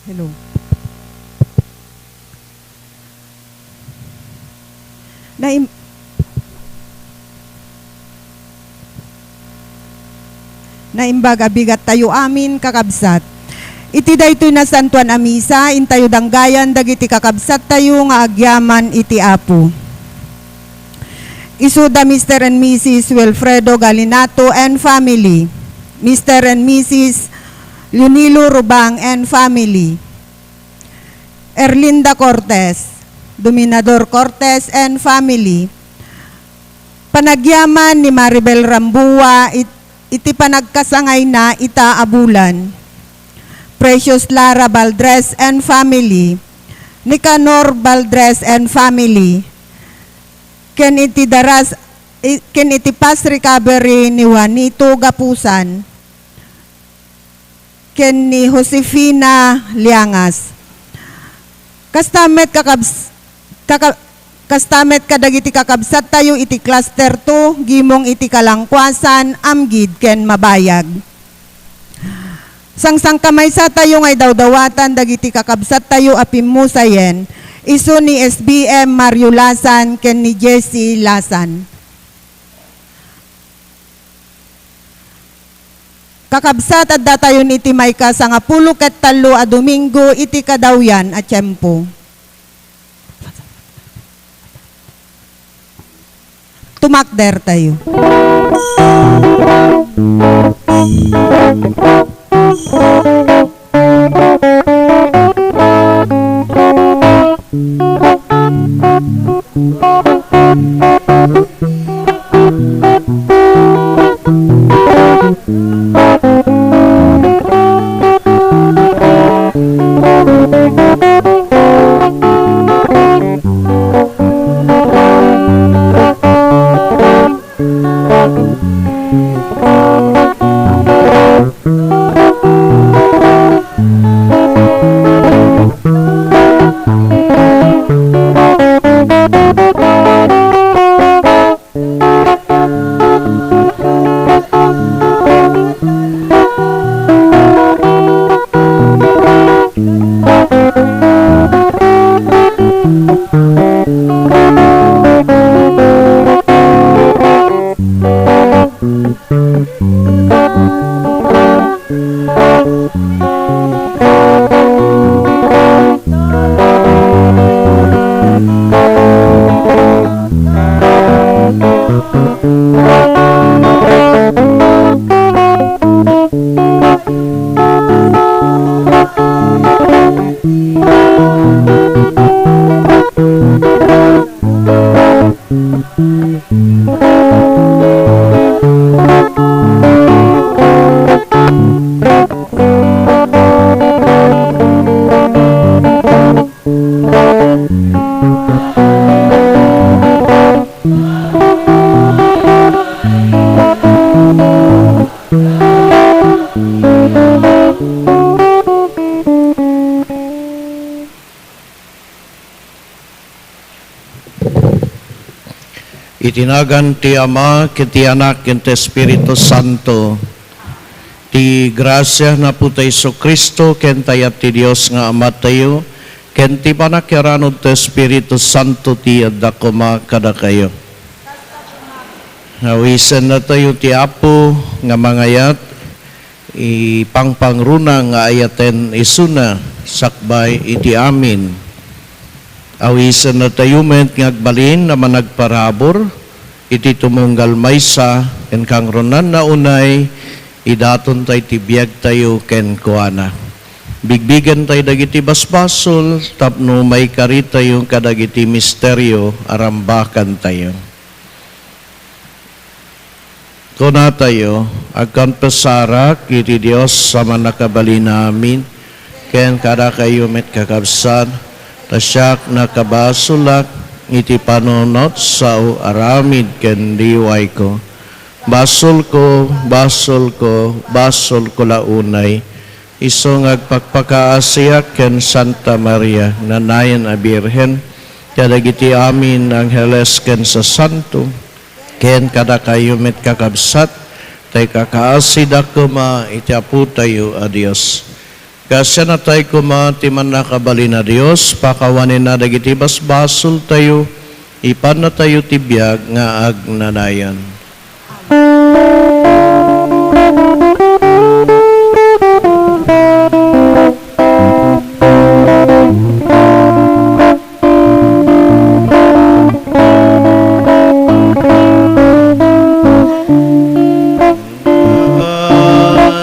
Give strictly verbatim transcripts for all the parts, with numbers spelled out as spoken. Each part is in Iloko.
Hello. Naim-, naimbag a bigattayo amin, kakabsat. Iti daytoy nasantoan a misa, intayo danggayan dagiti kakabsattayo nga agyaman iti Apo. Isuda Mister and Missus Wilfredo Galinato and family, Mister and Missus Leonilo Rubang and family, Erlinda Cortez, Dominador Cortez and family, panagyaman ni Maribel Rambua it-, iti panagkasangayna ita a bulan, Precious Lara Valdres and family, Nicanor Valdres and family, ken iti daras-, i-, ken iti fast recovery ni Juanito Gapusan ken ni Josefina Liangas. Kasta met kakabs-, kaka-, kasta met kadagiti kakabsattayo iti Cluster two, gimong iti Kalangkuasan, Amgid ken Mabayag. Sangsangkamaysatayo nga idawdawatan dagiti kakabsattayo a pimmusayen, isu ni S B M Mario Lasan ken ni Jesse Lasan. Kakabsat, addatayon iti maika sangapulo ket tallo a Domingo iti kadawyan a tiempo. Tumakdertayo. Iti nagan ti Ama, ken ti Anak, ken ti Espiritu Santo. Ti grasia ni Apotayo Jesu-Cristo, ken ti ayat ti Dios nga Amatayo, ken ti panakiaranod ti Espiritu Santo ti adda koma kadakayo. Awisennatayo ti Apo nga mangayat, ipangpangruna nga ayaten isuna sakbay iti amin. Awisennatayo met nga agbalin a managparabur iti tumunggal maysa, ken kangrunanna unay, idatontayo ti biagtayo kenkuana. Bigbigentayo dagiti basbasol tapno maikaritayo kadagiti misterio a rambakantayo. Kunatayo, agkonfesarak iti Dios a Mannakabalin-amin, ken kadakayo met, kakabsat, ta siak nakabasolak iti panunot, sao, aramid ken liwayko. Basolko, basolko, basolko la unay. Isu nga agpakpakaasiak ken Santa Maria, nanayon a Birhen, kadagiti amin a angheles ken sasanto, ken kadakayo met, kakabsat, ta ikakaasida koma iti Apotayo a Dios. Kaasiannatayo koma ti Mannakabalin a Dios, pakawanenna dagiti basbasoltayo, ipannatayo ti biag nga agnanayon.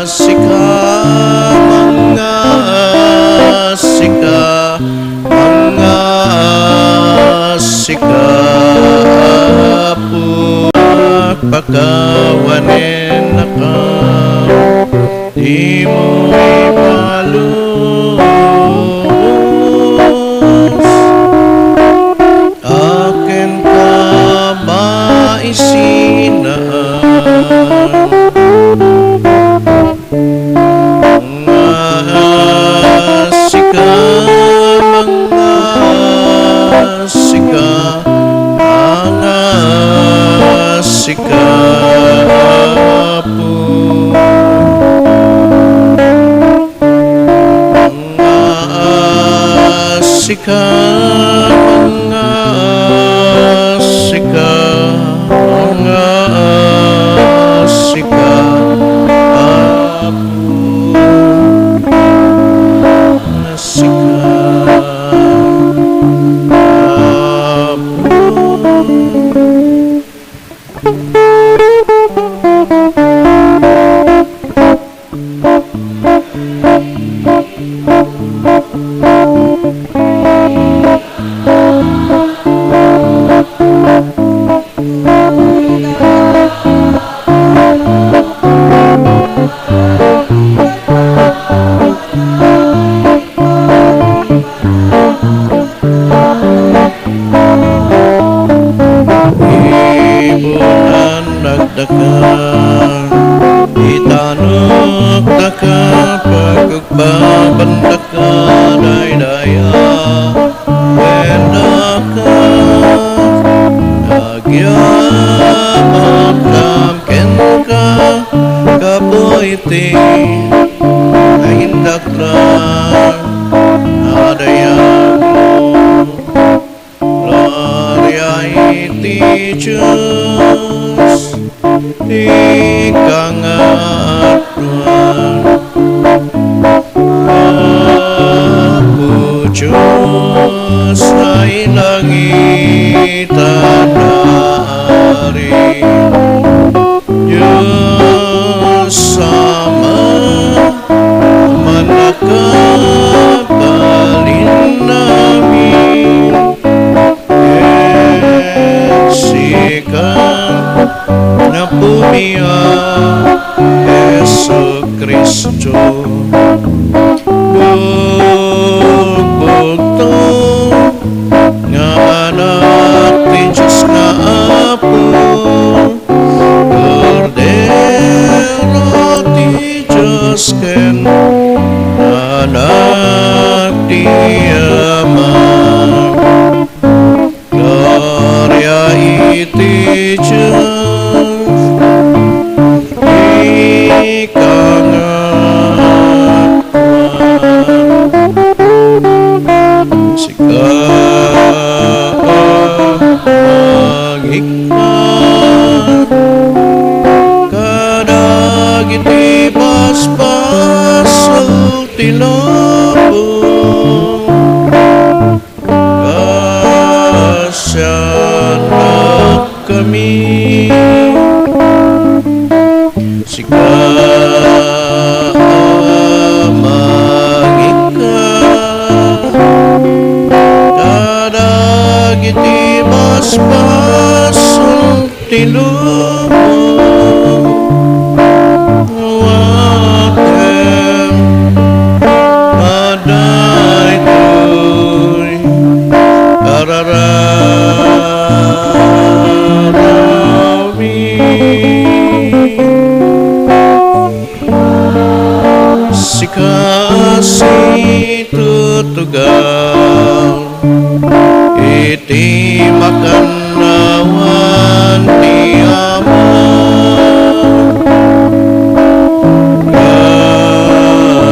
Sika, manga sika, manga sika, Apo, pakawanennaka. Dimo ipalubos a kenka maisinaan. Nga sika, nga sika, nga sika, Apo. Nga sika, nga sika, nga sika, Apo. Nga sika, Apo. Ibunan dagdaka, itanok daka, pagkugbabandaka, daydaya, wen daka, agyaman kam kenka, kapuy ti naindaklan a dayagmo. Gloria iti Dios, ti kangatoan. Apo Dios, nailangitan a Ari. Dios Ama, Mannakabalin amin, ken sika, Apomi a Jesu-Cristo, bugbugto nga Anak ti Dios nga Apo, Kordero ti Dios ken Anak ti Ama. Gloria iti Dios, ti kangatoan. Sika a mangikkan kadagiti basbasol ti lubong. Kaasiannakami. Sika a mangikkan kadagiti basbasol ti lubong. Wadem a daytoy ararawmi. Sika a situtugaw iti makannawan ti Ama.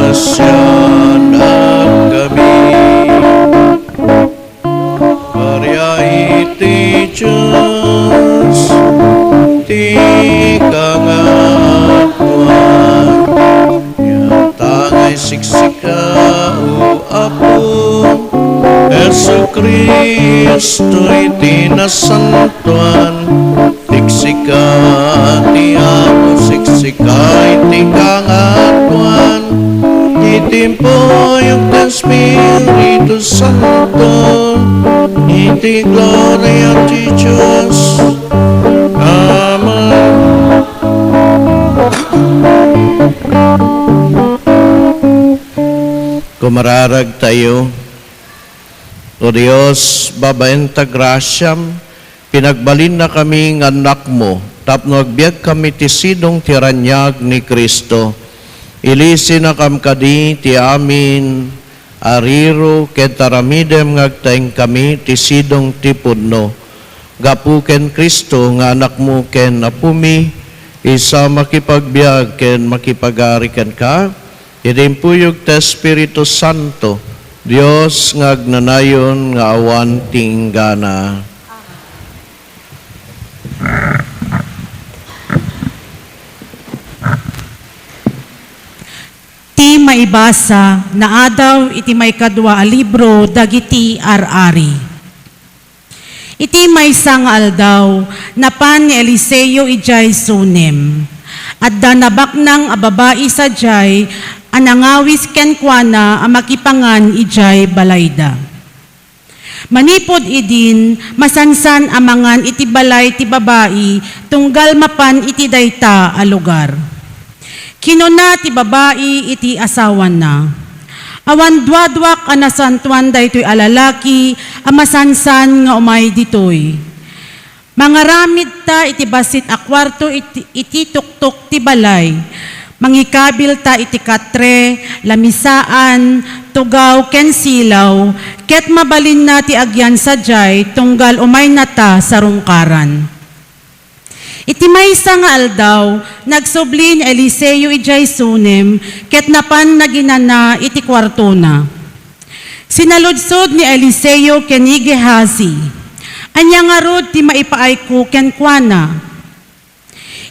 Grasia Dios, ti kangatoan, nia ta nga isiksika, O Apo, Jesu-Cristo, iti nasantoan, siksika ti Apo, siksika iti kangatoan, iti impuyog ti Espiritu Santo, iti gloria ti Dios. Amen. Kumararag tayo. O Dios, babaen ta grasiam, pinagbalinnakami nga annakmo, tapno agbiagkami ti sidong ti raniag ni Cristo. Ilisinakam kadi ti amin a riro ket aramidem nga agtaengkami ti sidong ti pudno. Gapu ken Cristo nga Anakmo ken Apomi, isu a makipagbiag ken makipagari kenka, iti impuyog ti Espiritu Santo, Dios nga agnanayon nga awan ti inggana. Ti maibasa naadaw iti maikadua a libro dagiti ar-ari. Iti maysa nga aldaw, napan ni Eliseo idiay Sunem. Adda nabaknang a babai sadiay a nangawis kenkuana a makipangan idiay balayda. Manipud idin, masansan a mangan iti balay ti babai tunggal mapan iti dayta a lugar. Kinuna ti babai iti asawana, "Awan duaduak a nasantoan daytoy a lalaki a masansan nga umay ditoy. Mangaramidta iti bassit a kuarto iti, iti tuktok ti balay. Mangikabilta iti katre, lamisaan, tugaw, ken silaw, ket mabalinna ti agyan sadiay tunggal umaynata sarungkaran." Iti maysa nga aldaw, nagsubli ni Eliseo idiay Sunem ket napan naginana iti kuartona. Sinaludsod ni Eliseo ken ni Gehazi, "Ania ngarud ti maipaayko kenkuana?"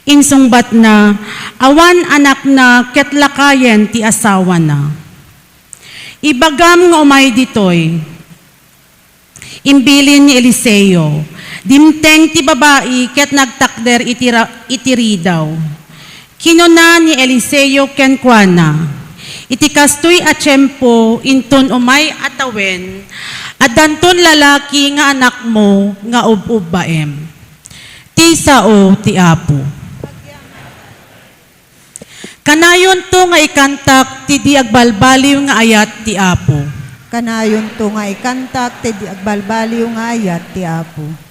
Insungbatna, "Awan anakna ket lakayen ti asawana." "Ibagam nga umay ditoy," imbilin ni Eliseo. Dimteng ti babai ket nagtakder iti ra-, iti ridaw. Kinuna ni Eliseo kenkuana, "Iti kastoy a tiempo inton umay a tawen, addanton lalaki nga anakmo nga ub-ubbaem." Ti sao ti Apo. Kanayonto nga ikantak ti di agbalbaliw nga ayat ti Apo. Kanayonto nga ikantak ti di agbalbaliw nga ayat ti Apo.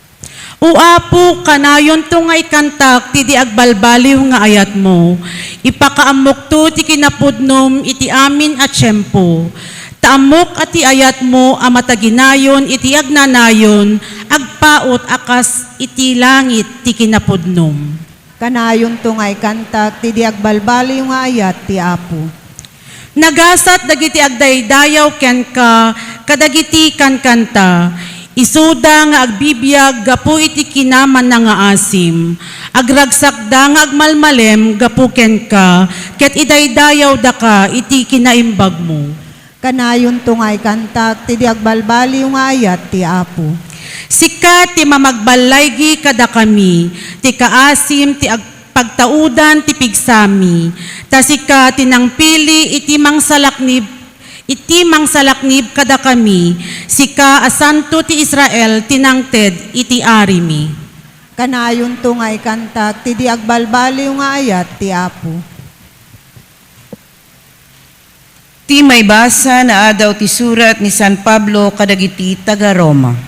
O Apo, kanayonto nga ikantak ti di agbalbaliw nga ayatmo. Ipakaammokto ti kinapudnom iti amin a tiempo. Ta ammok a ti ayatmo a mataginayon iti agnanayon, agpaut a kas iti langit ti kinapudnom. Kanayonto nga ikantak ti di agbalbaliw nga ayat ti Apo. Nagasat dagiti agdaydayaw kenka kadagiti kankanta, isuda nga agbibiag gapu iti kinamana nga asim, agragsakda nga agmalmalem gapu kenka, ket idaydayawdaka iti kinaimbagmo. Kanayonto nga ikantak ti di agbalbaliw nga ayat ti Apo. Sika ti mamagballaygi kadakami, ti kaasim ti ag-, pagtaudan ti pigsami, ta sika ti nangpili iti mangsalaknib, iti mangsalaknib kadakami, sika a santo ti Israel ti nangted iti arimi. Kanayonto nga ikantak ti di agbalbaliw nga ayat ti Apo. Ti maibasa naadaw ti surat ni San Pablo kadagiti taga-Roma.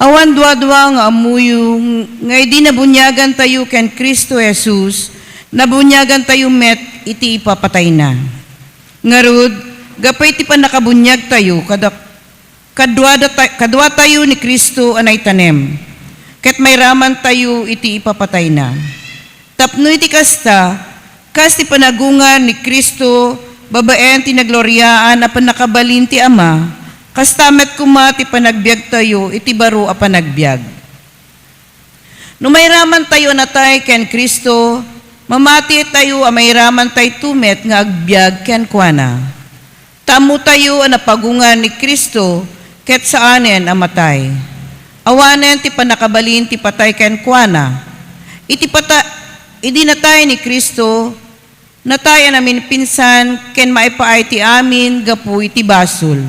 Awan duadua nga ammoyo nga idi nabuniagantayo ken Cristo Jesus, nabuniagantayo met iti ipapatayna. Ngarud, gapu iti pannakabuniagtayo kada-, Kadua data-, kaduatayo ni Cristo a naitanem, ket mairamantayo iti ipapatayna. Tapno iti kasta, kas ti panagungar ni Cristo babaen ti nagloriaan a pannakabalin ti Ama, kasta met koma ti panagbiagtayo iti baro a panagbiag. No mairamantayo a natay ken Cristo, mamati tayo a mairamantayto met nga agbiag kenkuana. Ta ammotayo a napagungan ni Cristo ket saanen a matay. Awanen ti pannakabalin ti patay kenkuana. Iti pata-, idi natay ni Cristo, natay a naminpinsan ken maipaay ti amin gapu iti basol.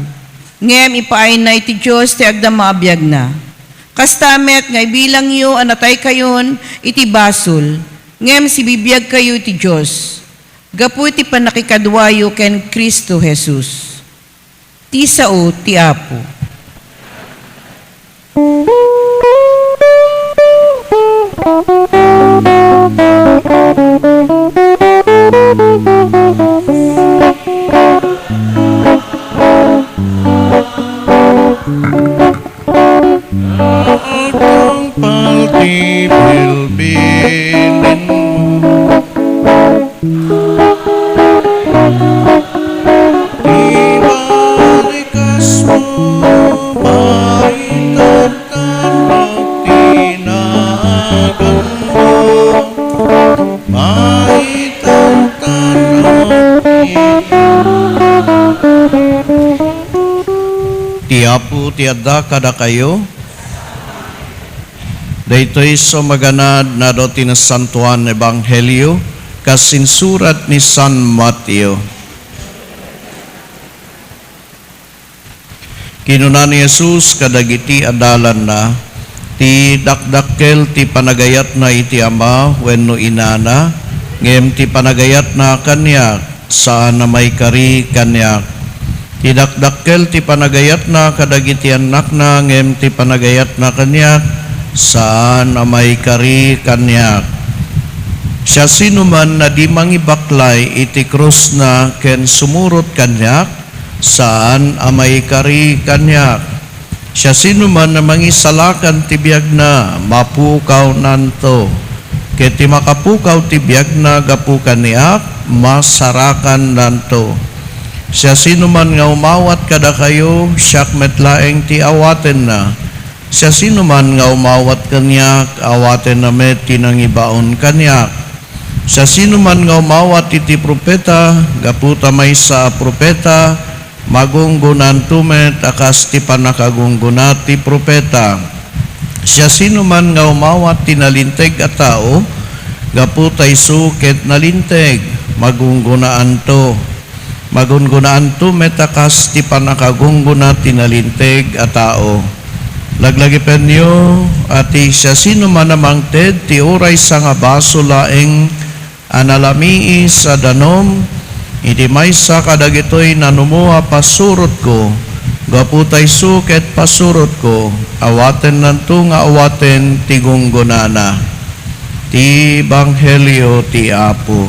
Ngem ipaayna iti Dios ti agdama a biagna. Kasta met nga ibilangyo a nataykayon iti basol, ngem sibibiagkayo iti Dios, gapu iti pannakikaduayo ken Cristo Jesus. Ti sao ti Apo. Agtungpal ti bilbilinmo. Ti balikasmo, maitattan ti naganmo. Maitattan ti Ti Apo ti adda kadakayo. Daytoy so maganad nado ti Nasantoan Ebanghelio kas insurat ni San Mateo. Kinuna ni Jesus kadagiti adalanna, "Ti dakdakkel ti panagayatna iti ama wenno inana, ngem ti panagayatna kaniak, saan a maikari kaniak. Ti dakdakkel ti panagayatna kadagiti annakna, ngem ti panagayatna kaniak, saan a maikari kaniak. Siasinoman a di mangibaklay iti krusna ken sumurot kaniak, saan a maikari kaniak. Siasinoman a mangisalakan ti biagna, mapukawnanto. Ket ti makapukaw ti biagna gapu kaniak, masarakannanto. Siasinoman nga umawat kadakayo, siak met laeng ti awatenna. Siasinoman nga umawat kaniak, awatenna met ti nangibaon kaniak. Siasinoman nga umawat iti profeta, gapu ta maysa a profeta, magunggonaanto met a kas ti pannakagunggona ti profeta. Siasinoman nga umawat ti nalinteg a tao, gapu ta isu ket nalinteg, magunggonaanto. Magunggonaanto met a kas ti pannakagunggona ti nalinteg a tao. Laglagipenyo a ti siasinoman a mangted ti uray sangabasol laeng a nalamiis a danum iti maysa kadagitoy nanumo a pasurotko, gapu ta isu ket pasurotko, awatennanto nga awaten ti gunggonana." Ti Ebanghelio ti Apo.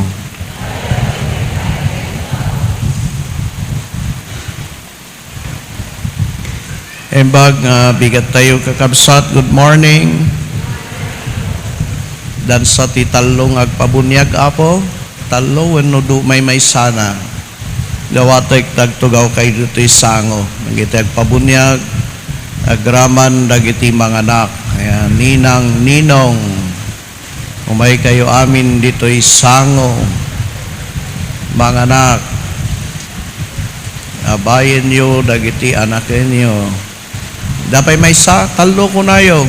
Imbag nga bigat tayo, kakabsat, good morning. Dansa ti tallo nga agpabuniag, Apo. Tallo wenno du-, maymaysana. Gawatek dagtugaw kay ditoy sango. Dagiti agpabuniag, agraman dagiti manganak. Ayan, ninang, ninong. Umaykayo amin ditoy sango, manganak. Abayenyo dagiti anakenyo. Dapay maysa, tallo kunayo.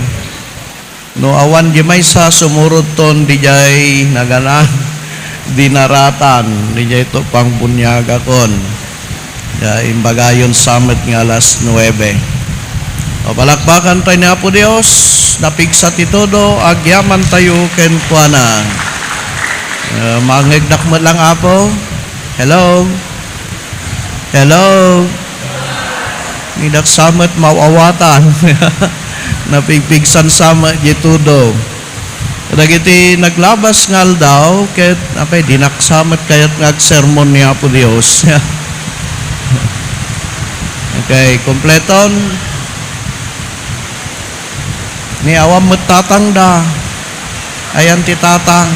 No awan di maysa, sumuroton didiay nagana, dinaratan, didiay to pangbuniagakon. Ya, imbagayon sa met nga alas nuebe. O, palakpakan tayo ni Apo Dios, napigsa ti todo, agyaman tayo kenkuana. Eh, mangegdak met lang, Apo. Hello? Hello? Nidak sa met mawawatan. Napigpigsan sa met di todo. Dagiti naglabas nga aldaw, ket apay, dinak sa met kayat nga agsermon ni Apo Dios. Okay, kompleton. Ni awan met tatangda. Ayan ti tatang.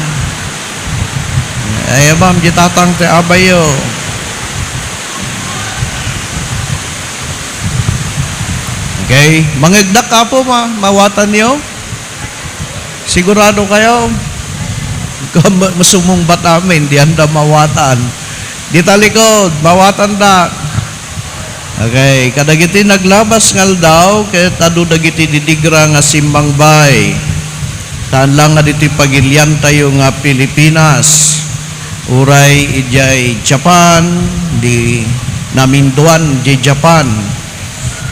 Ay, ma'am, di tatang ti abayo. Okay, mangegdak, Apo, ma-, mawatanyo. Sigurado kayo? Kam-, sumungbat amin, dianda mawatan. Dita likod, mawatan da. Okay, kadagiti naglabas nga aldaw, ket adu dagiti didigra nga simmangbay. Saan lang nga ditoy pagilian tayo nga Pilipinas. Uray idiay Japan, di naminduan di Japan.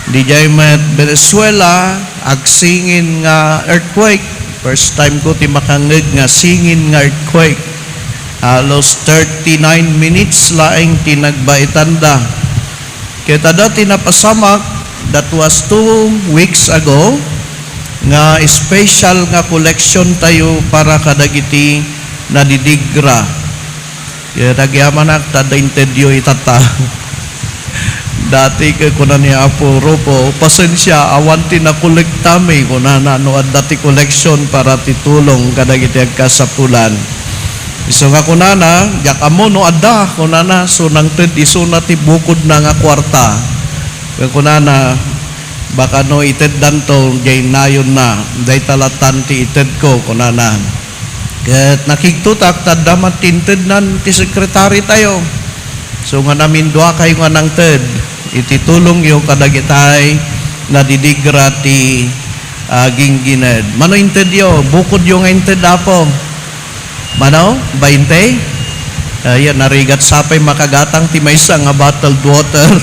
Didiay met Venezuela, agsingin nga earthquake. First time ko ti makangngeg nga singin nga earthquake. Halos thirty-nine minutes laeng ti nagbaetanda. Ket adda ti napasamak, that was two weeks ago, nga special nga collection tayo para kadagiti nadidigra. Ket agyamanak ta adda intedyo itatta. Dati ket kuna ni Apo Rupo, "Pasensia, awan ti nakolektami," kunana, "no adda ti collection para ti tulong kadagiti agkasapulan." Isu nga kunana, "Diak ammo no adda," kunana, "so nangted isuna ti bukodna nga kuarta." Ket kunana, "Baka no iteddanto, diay nayonna, dayta lattan ti itedko," kunana. Ket nakigtotak ta adda met ti intednan ti sekretary tayo. So nga naminduakayo nga nangted iti tulongyo kadagitay nadidigra ti, ah, ginggined. Mano intedyo? Bukodyo nga inted, Apo. Mano? Bainte? Ayan, narigat sapay makagatang ti maysa nga bottled water.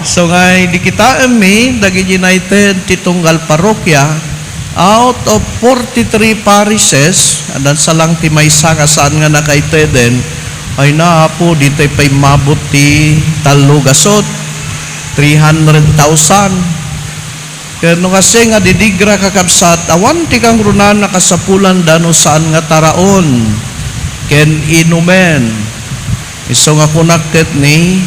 So, ngay, di kitaenmi, dagiti naiteden ti tunggal parokya, out of forty-three parishes, addan sa lang ti maysa nga saan nga nakaiteden, ay na, Apo, di tayo pay mabot ti tallo gasut, three hundred thousand. Ket no kasi nga didigra, kakabsat, awan ti kangrunaan a kasapulanda no saan nga taraon ken inumen. Isu nga kunak ket ni,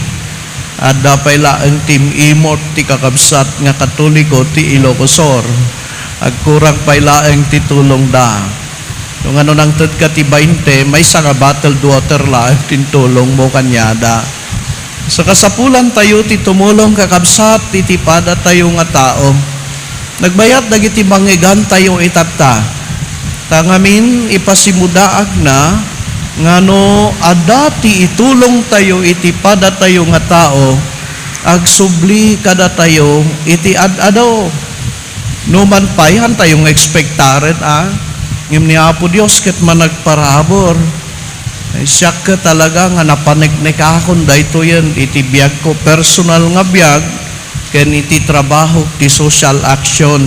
adda pay laeng ti im-imot ti kakabsat nga Katoliko ti Ilocos Sur. Agkurang pay laeng ti tulongda. No ngano nangted ka ti bainte, maysa nga bottled water laeng ti intulongmo kaniada. So, kasapulan tayo ti tumulong, kakabsat, iti padatayo nga tao. Nagbayat dagiti mangngegantayo itatta. Ta ngamin, ipasimudaagna nga no adda ti itulongtayo iti padatayo nga tao, agsubli kadatayo iti ad-adu. No man pay, hantayo nga ekspektaren, a? Ngem ni Apo Dios ket managparabur. Ay, siak ket talaga nga napaneknekakon daytoyen iti biagko, personal nga biag, ken iti trabaho ti social action.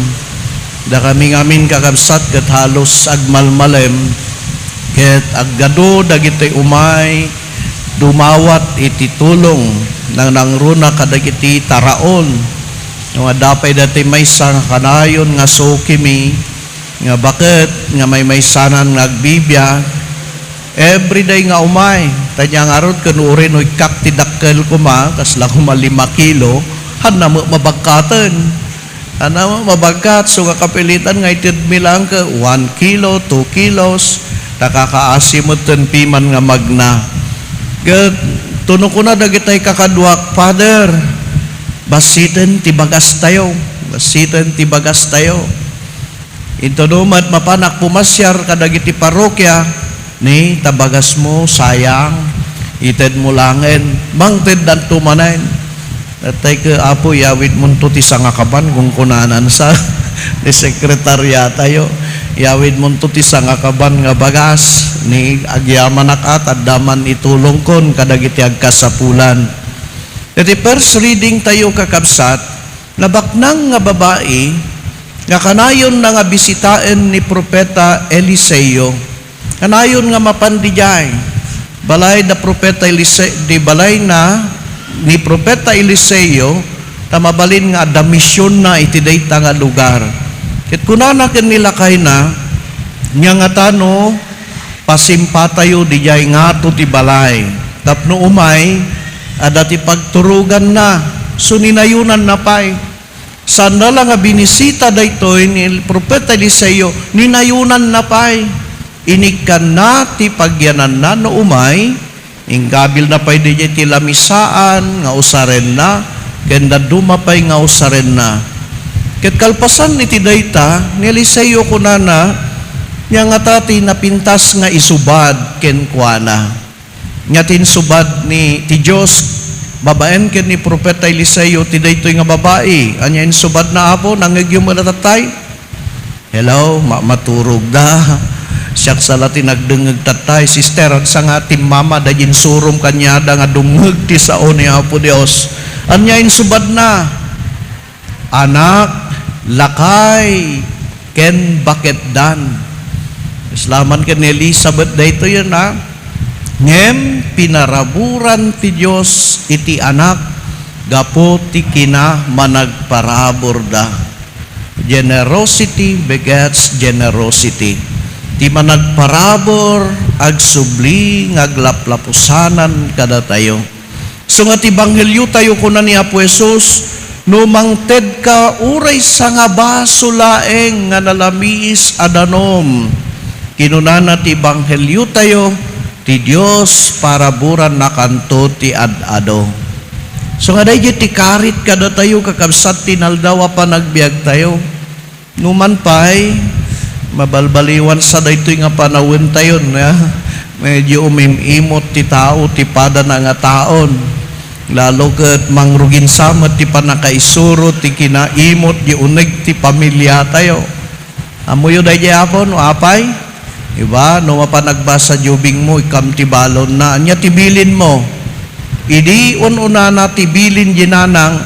Dakami ngamin, kakabsat, ket halos agmalmalem, ket agadu dagiti umay dumawat iti tulong nangnangruna kadagiti taraon. No adda pay dati maysa nga kanayon nga sukimi, nga baket nga maymaysanan nga agbibiag, everyday nga umay, ta diay ngarud ken uray no ikkak ti dakkel koma, kasla koma lima kilo, hanna met mabagkaten. Hanna met mabagkat, so nga kapilitan nga itedmi laeng ket one kilo, two kilos, ta kakaasi met ten piman nga magna. Ket tuno kuna dagitay kakaduak, "Father, bassiten ti bagastayo, bassiten ti bagastayo." Intono met mapanak pumasiar kadagiti parokya, ni, ta bagasmo, sayang, itedmo laengen, mangteddanto manen. Natay ket, "Apo, iyawidmonto ti sangakaban," kunkunanan sa ti sekretariatayo. "Iyawidmonto ti sangakaban nga bagas, ni, agyamanak a, ta adda man itulongkon kadagiti agkasapulan." Iti first reading tayo, kakabsat, nabaknang nga babai nga kanayonna nga bisitaen ni Propeta Eliseo. Kanayon nga mapan didiay balay da Propeta Elise-, di balayna ni Propeta Eliseo, ta mabalin nga adda misionna iti dayta nga lugar. Ket kunana ken ni lakayna, "Nia ngata no pasimpatayo didiay ngato ti balay, tapno umay adda ti pagturoganna." So, ninayonanna pay. Saanna la nga binisita daytoy ni Propeta Eliseo, ninayonanna pay. Inikkanna ti pagyananna no umay, inggabilna pay didiay ti lamisaan nga usarenna, ken dadduma pay nga usarenna. Ket kalpasan iti dayta, ni Eliseo kunana, nia ngata ti napintas nga isubad kenkuana. Nia ti insubad ni, ti Dios, babaen ken ni Profeta Eliseo ti daytoy nga babai. Ania insubadna, Apo? Nangngegyo met a tattay? Hello, ma-, maturogda. Siak sa la ti nagdengngeg tattay, sister, agsa nga timmama da insurom kaniada nga dumngeg ti sao ni Apo Dios. Ania insubadna? Anak, lakay, ken baketdan. Islaman ken ni Elizabeth daytoy, a. Ngem pinaraburan ti Dios iti anak gapu ti kinamanagparaburda. Generosity begets generosity. Ti managparabur agsubli nga aglaplapusanan kadatayo. Isu nga ti ebangheliotayo, kuna ni Apo Jesus, "No mangtedka uray sangabaso laeng nga nalamiis a danum," kinunana ti ebangheliotayo, "ti Dios paraburannakanto ti ad-adu." Isu nga daydiay ti karit kadatayo, kakabsat, ti inaldaw a panagbiagtayo. Numan pay, mabalbaliwan sa daytoy nga panawentayon, a. Medyo umim-imot ti tao, ti padana nga taon. Lalo ket mangrugin sa met ti pannakaisuro ti kinaimot, ti uneg ti pamiliatayo. Ammoyo daydiay, Apo, no apay? Diba? No mapan agbasa ti ubingmo, ikkam ti balonna. Ania ti bilinmo? Idi un-unana ti bilin ti nanang,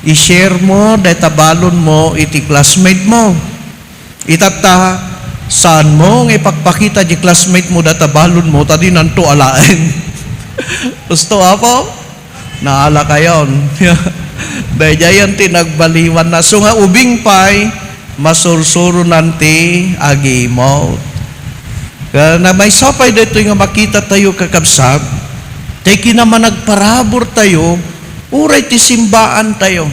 i-share mo dayta balonmo iti classmate mo. Itatta, saanmo nga ipakpakita ti classmate mo dayta balonmo, ta dinanto alaen. Husto, Apo? Naalakayon. Daydiayen ti nagbaliwanna. Isu nga ubing pay, masursuronan ti agimot. Ket maysa pay daytoy nga makitatayo, kakabsat, ti kinamanagparaburtayo, uray ti simbaantayo.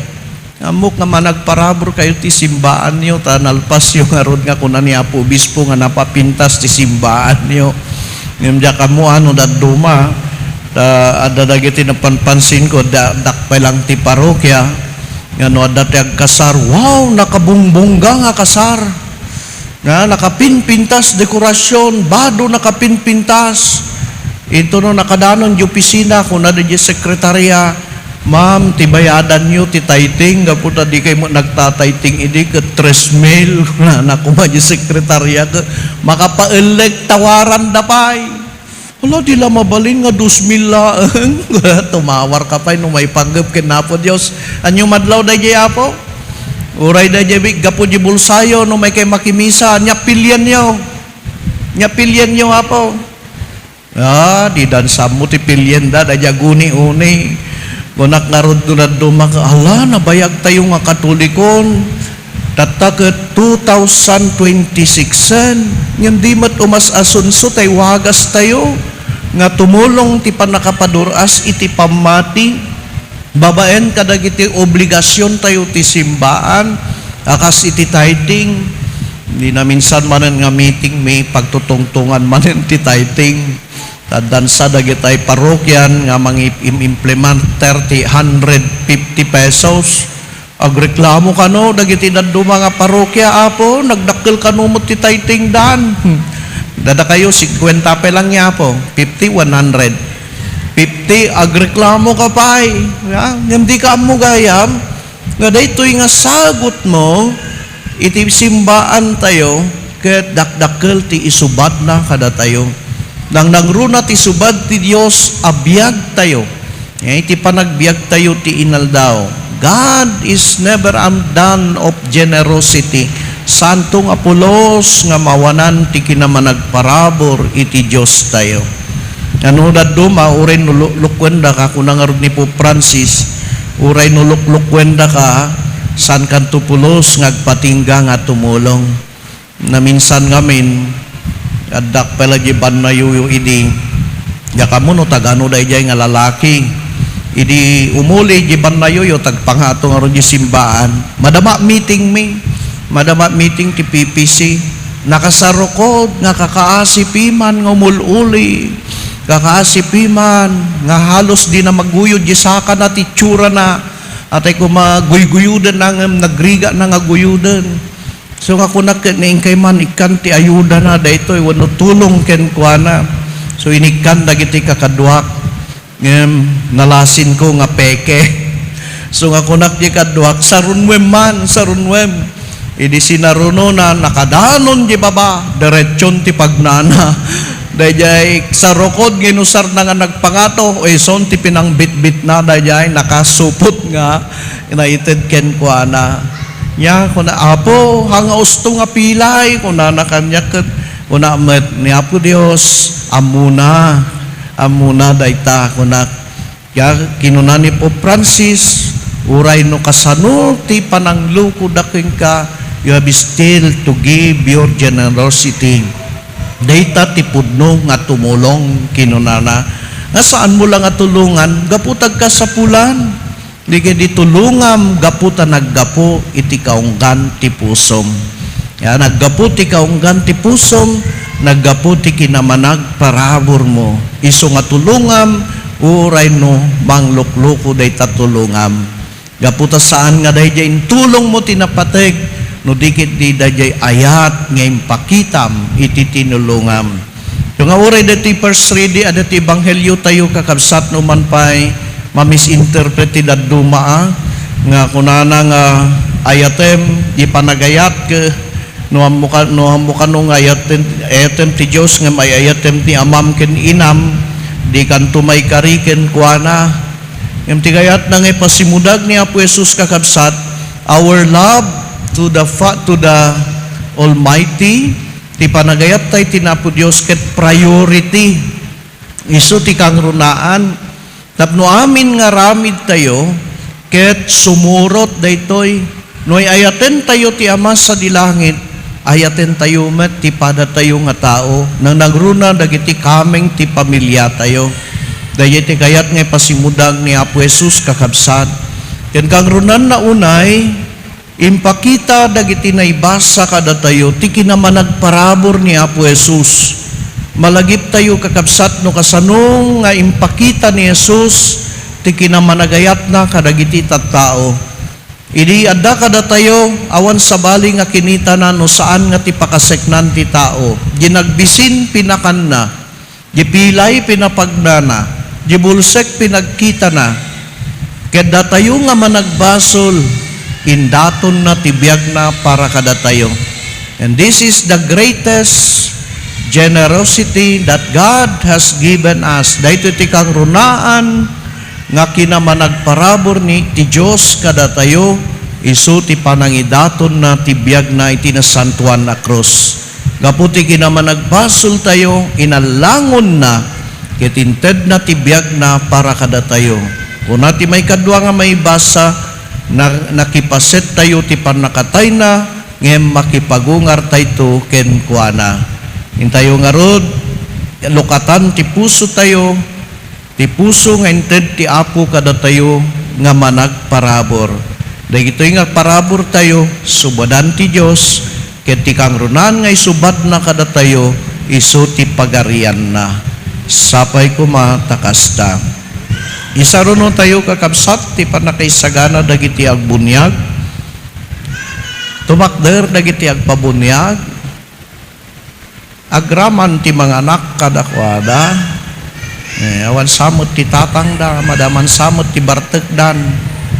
Ammok nga managparaburkayo ti simbaanyo, ta nalpasyo ngarud nga kuna ni Apo Obispo nga napapintas ti simbaanyo. Ngem diak ammo no dadduma, ta adda dagiti napanpansinko, da-, dakpay lang ti parokia, nga no adda ti agkasar, "Wow, nakabungbongga nga kasar!" Nga nakapinpintas dekorasion, bado nakapinpintas. Intono nakadanon di opisina, kuna di sekretarya, "Ma'am, ti bayadanyo ti tithing, gapu ta dikay met nagtatithing idi ket tres mil." Kuna na koma di sekretarya, ket makapaellek tawaranda pay. Hala, di la mabalin nga dos mil laeng. Tumawarka pay no maipanggep ken Apo Dios. Ania madlaw daydiay, Apo? Uray daydiay bi-, gapu di bulsayo, no maikay makimisa, ania pilienyo? Ania pilienyo, Apo? Ah, di dansammo ti pilienda, daydiay aguni-uni. Kunak ngarud no dadduma, "Ala, nabayagtayo nga Katolikon." Tatta ket two thousand twenty-six-en, ngem di met umas-asunso tay wagastayo nga tumulong ti pannakapadur-as iti pammati babaen kadagiti obligasiontayo ti simbaan a kas iti tithing. Di naminsan manen nga meeting mi, pagtutungtongan manen ti tithing. Addansa dagitay parokian nga mangi-im-implementer ti hundred fifty pesos. Agreklamo kano dagiti dadduma nga parokia, "Apo, nagdakkel kano met ti tithingdan." "Dadakayo, singkuenta pay lang, Apo." "Fifty, one hundred." "Fifty, agreklamo ka pay." Ya, ngem di ka ammo gayam nga daytoy nga sagutmo iti simbaantayo ket dakdakkel ti isubadna kadatayo. Nangnangruna ti subad ti Dios a biagtayo. Nga iti panagbiagtayo ti inaldaw, God is never undone of generosity. Santo nga pulos nga mawanan ti kinamanagparabur iti Diostayo. Ano dadduma, uray no lu-, luklukuendaka, kuna ngarud ni Pope Francis, uray no luklukuendaka, saankanto pulos nga agpatingga nga tumulong. Naminsan ngamin, addak pay la di bannayoyo idi. Diak ammo no tagano daydiay nga lalaki. Idi umuli di bannayoyo, tagpangato ngarud di simbaan. Madama meeting mi. Madama meeting ti P P C. Nakasarukod nga kakaasi piman nga umul-uli. Kakaasi piman nga halos di na maguyod di sakana ti itsurana. Atay koma, guyguyodenna ngem nagrigana nga guyoden. So nga kunak ket, "Inkay man, ikkan ti ayudana daytoy wenno tulong kenkuana." So inikkan dagiti kakaduak, ngem nalasinko nga peke. So nga kunak ti kaduak, "Sarunuem man, sarunuem." Idi sinarunona, nakadanon di baba, diretson ti pagnana. Daydiay sarukod nga inusarna nga nagpangato, o ison ti pinangbitbitna, daydiay nakasupot nga naited kenkuana. Nia, kuna, "Apo, haan nga usto nga pilay," kunana kaniak ket kuna met ni Apo Dios, "Ammona, ammona dayta," kunak. Ya, kinuna ni Pope Francis, "Uray no kasano ti pananglukoda kenka, you have still to give your generosity." Dayta ti pudno nga tumulong, kinunana, nga saanmo la nga tulongan gapu ta agkasapulan. Di ketdi tulongam gapu ta naggapu iti kaunggan ti pusom. Ya, naggapu ti kaunggan ti pusom, naggapu ti kinamanagparaburmo. Isu nga tulongam, uray no manglukluko dayta tulongam. Gapu ta saan nga daydiay intulongmo ti napateg, no di ketdi daydiay ayat nga impakitam iti tinulongam. Ito nga uray daytoy first reading, adda ti ebanghelio tayo, kakabsat, no man pay ma-misinterpret ti dadduma, a, nga kunana nga, "Ayatem di panagayat," ke, no ammo ka-, no ammo kano nga ayatem, ayatem ti Dios ngem ay-ayatem ti amam ken inam, dikanto maikari kenkuana. Ngem ti kayatna nga ipasimudag ni Apo Jesus, kakabsat, our love to the fa-, to the Almighty, ti panagayattayo iti Apo Dios ket priority. Isu ti kangrunaan tapno amin nga aramidtayo ket sumurot daytoy. No ay-ayatentayo ti Ama sadi langit, ayatentayo met ti padatayo nga tao, nanangruna dagiti kameng ti pamiliatayo. Daydiay ti kayat nga ipasimudag ni Apo Jesus, kakabsat. Ken kangrunaanna unay, impakita dagiti naibasa kadatayo ti kinamanagparabur ni Apo Jesus. Malagiptayo, kakabsat, no kasano nga impakita ni Jesus ti kinamanagayatna kadagiti tattao. Idi adda kadatayo, awan sabali nga kinitana no saan nga ti pakaseknan ti tao. Di nagbisin, pinakanna. Di pilay, pinapagnana. Di bulsek, pinagkitana. Ket datayo nga managbasol, indatonna ti biagna para kadatayo. And this is the greatest generosity that God has given us. Daytoy ti kangrunaan nga kinamanagparabur ni ti Dios kadatayo, isu ti panangidatonna ti biagna iti nasantoan a krus. Gapu ti kinamanagbasoltayo, inallangonna ket intedna ti biagna para kadatayo. Kuna ti maikadua nga maibasa, na-, nakipasettayo ti pannakatayna, ngem makipagungartayto kenkuana. Intayo ngarud, lukatan ti pusotayo, ti puso nga inted ti Apo kadatayo nga managparabur. Dagitoy nga paraburtayo, subadan ti Dios, ket ti kangrunaan nga isubadna kadatayo, isu ti pagarianna. Sapay koma ta kasta. Isarunotayo, kakabsat, ti pannakaisagana dagiti agbuniag. Tumakder dagiti agpabuniag. Agraman ti manganak kadakuada. Eh, awan sa met ti tatangda, madaman sa met ti bartekdan.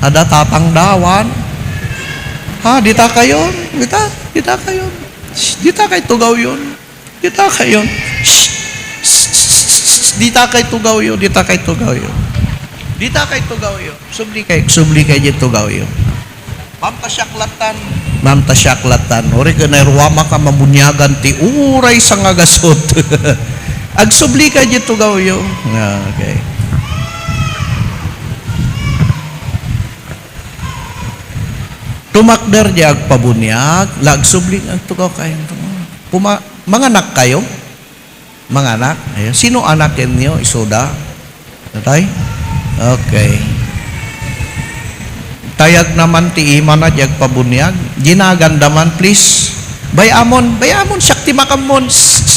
Adda tatangda, awan? Ha, dita kayon? Dita, dita kayon. Shh, dita kay tugawyon. Dita kayon. Shh, shh, shh, shh, shh, dita kay tugawyo, dita kay tugawyo. Dita kay tugawyo. Subli kay, subli kay di tugawyo. Ma'am, ta siak lattan. Ma'am, ta siak lattan. Uri ken naruama ka mabuniagan ti uray sangagasut. Agsubli ka di tugawyo. Ah, okay. Tumakder di agpabuniag, la agsubli nga tugaw kayo. Puma-, manganak kayo? Manganak? Ayan. Sino anak inyo? Isuda? Natay? Okay. Tayag naman ti imana di agpabuniag. Ginaganda man, please. Bayamon, bayamon, siak ti makammon. Sss, sss.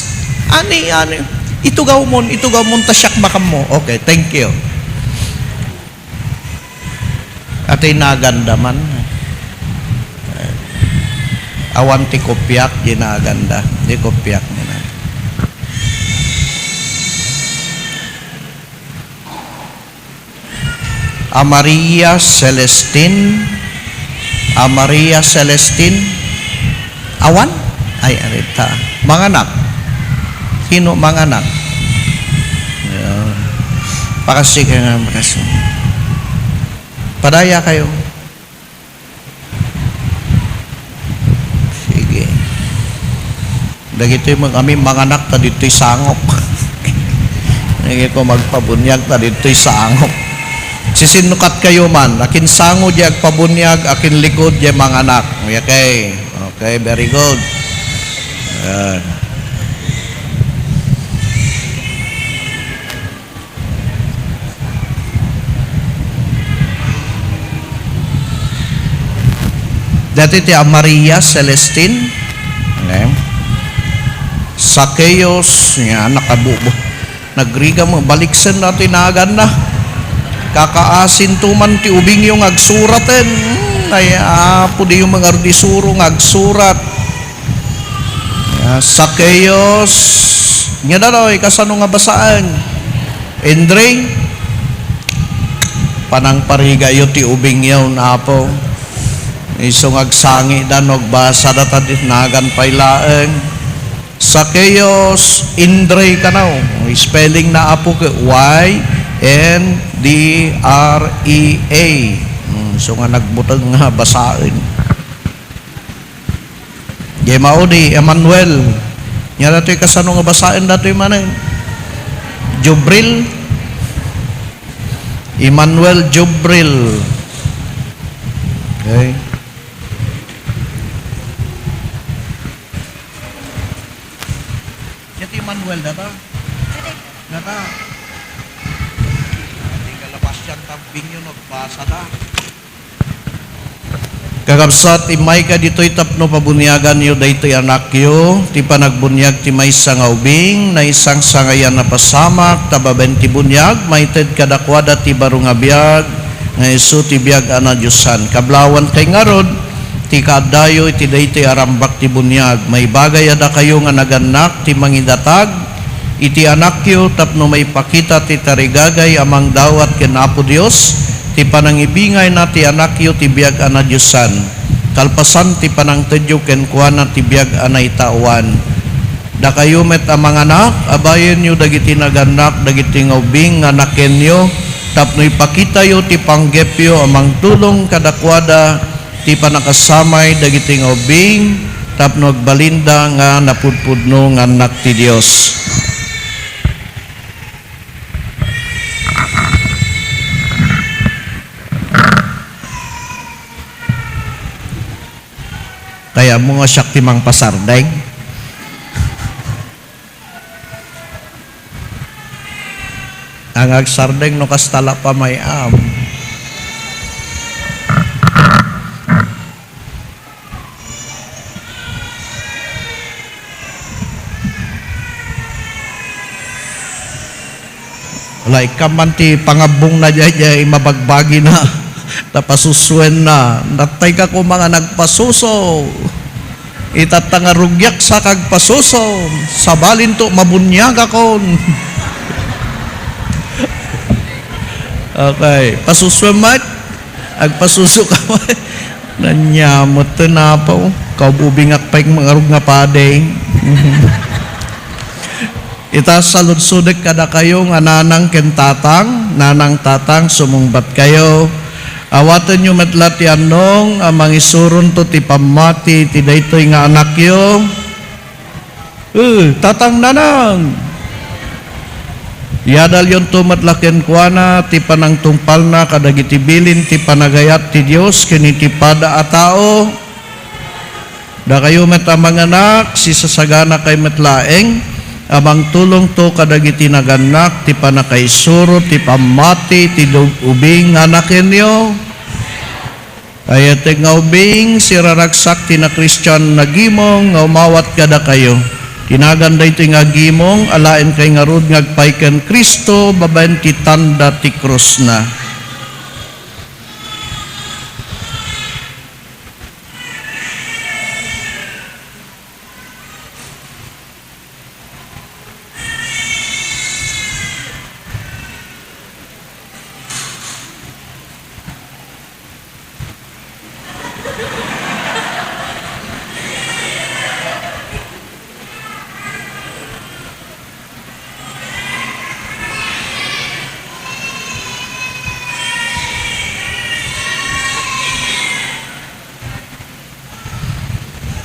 Ani, ani. Itugaw mon, itugaw mon, ta siak makammo. Okay, thank you. Ati naganda man. Awan ti kopiak, di naganda. Di kopiak nila. A Maria Celestine. A Maria Celestine. Awan? Ay, arita. Manganak. Sino manganak? Ayan. Pakasi kayo nga, pakasi. Padaya kayo. Sige. Dagitoy met amin manganak ta ditoy sangok. Dagitoy magpabuniag ta ditoy sangok. Sisinnukat kayo man. Akin sango di agpabuniag, akin likod di manganak. Okay. Okay, very good. Ayan. Dati ti a Maria Celestine, ne? Sakeos, nga nakabubo. Nagriga mo, baliksen na ti naganna. Kakaasin to man ti ubingyo nga agsuraten. Hmm, ay, apo, diyo mangardi suro nga agsurat. Ah, Sakeos. Nya daloy, kasano nga basaen? Indre, panangparigayo ti ubingyo, Apo. Isu nga agsangida no agbasada ta di nagan pay laeng. Sakeos, Indre kano. Spelling na, Apo, ke Y N D R E A. Hmm, isu nga nagbuteng nga basaen. Jay Maudi, Emmanuel. Nya datoy kasano nga basaen datoy manen? Jubril. Emmanuel Jubril. Okay. Nya ti Emmanuel data? Data. Di kalabas yan, tabbing yun, nagbasa na. Kakabsat, immayka ditoy tapno pabuniaganyo daytoy anakyo, ti panagbuniag ti maysa nga ubing, naisangsangayan a pasamak, ta babaen ti buniag, maited kadakuada ti baro nga biag, nga isu ti biag a nadiosan. Kablawan kay ngarud, ti kaaddayo iti daytoy a rambak ti buniag. Maibagay a dakayo nga nagannak ti mangidatag, iti anakyo tapno maipakita ti tarigagay a mangdawat ken Apo Dios, ti panangibingayna ti anakyo ti biag a nadiosan, kalpasan ti panangtedyo kenkuana ti biag a naitaoan. Dakayo met a manganak, abayenyo dagiti nagannak dagiti nga ubing nga anakenyo, tapno ipakitayo ti panggepyo a mangtulong kadakuada ti panakasamay dagiti nga ubing tapno agbalinda nga napudpudno nga annak ti Dios. Kayatmo nga siak ti mangpasardeng? Ang agsardeng no kasta la pamay-am. Wala, ikkan man ti pangabbongna diay, diay mabagbagina. Ta pasusuenna. Natay ka koma nga nagpasuso. Itatta nga rugiak sa kagpasuso, sabalinto mabuniagakon. Okay, pasusuen met. Agpasuso ka met. Nanyamot to napaw. Kaububingak pay mangarog nga padi. Ita, saludsodek kadakayo nga nanang ken tatang, nanang, tatang, sumungbat kayo. Awatenyo met la ti annong a mangisuronto ti pammati ti daytoy nga anakyo. Eh, tatang, nanang! Yadalyonto met la kenkuana ti panangtungpalna kadagiti bilin ti panagayat ti Dios ken iti pada a tao. Dakayo met a manganak, sisasaganakay met laeng a mangtulongto kadagiti nagannak ti pannakaisuro ti pammati ti dug-, ubing nga anakenyo. Ayatek nga ubing, siraragsak ti nakristian nagimong nga umawat kadakayo. Ti nagan daytoy nga agimong, alaenkay ngarud nga agpay ken Cristo babaen ti tanda ti krusna.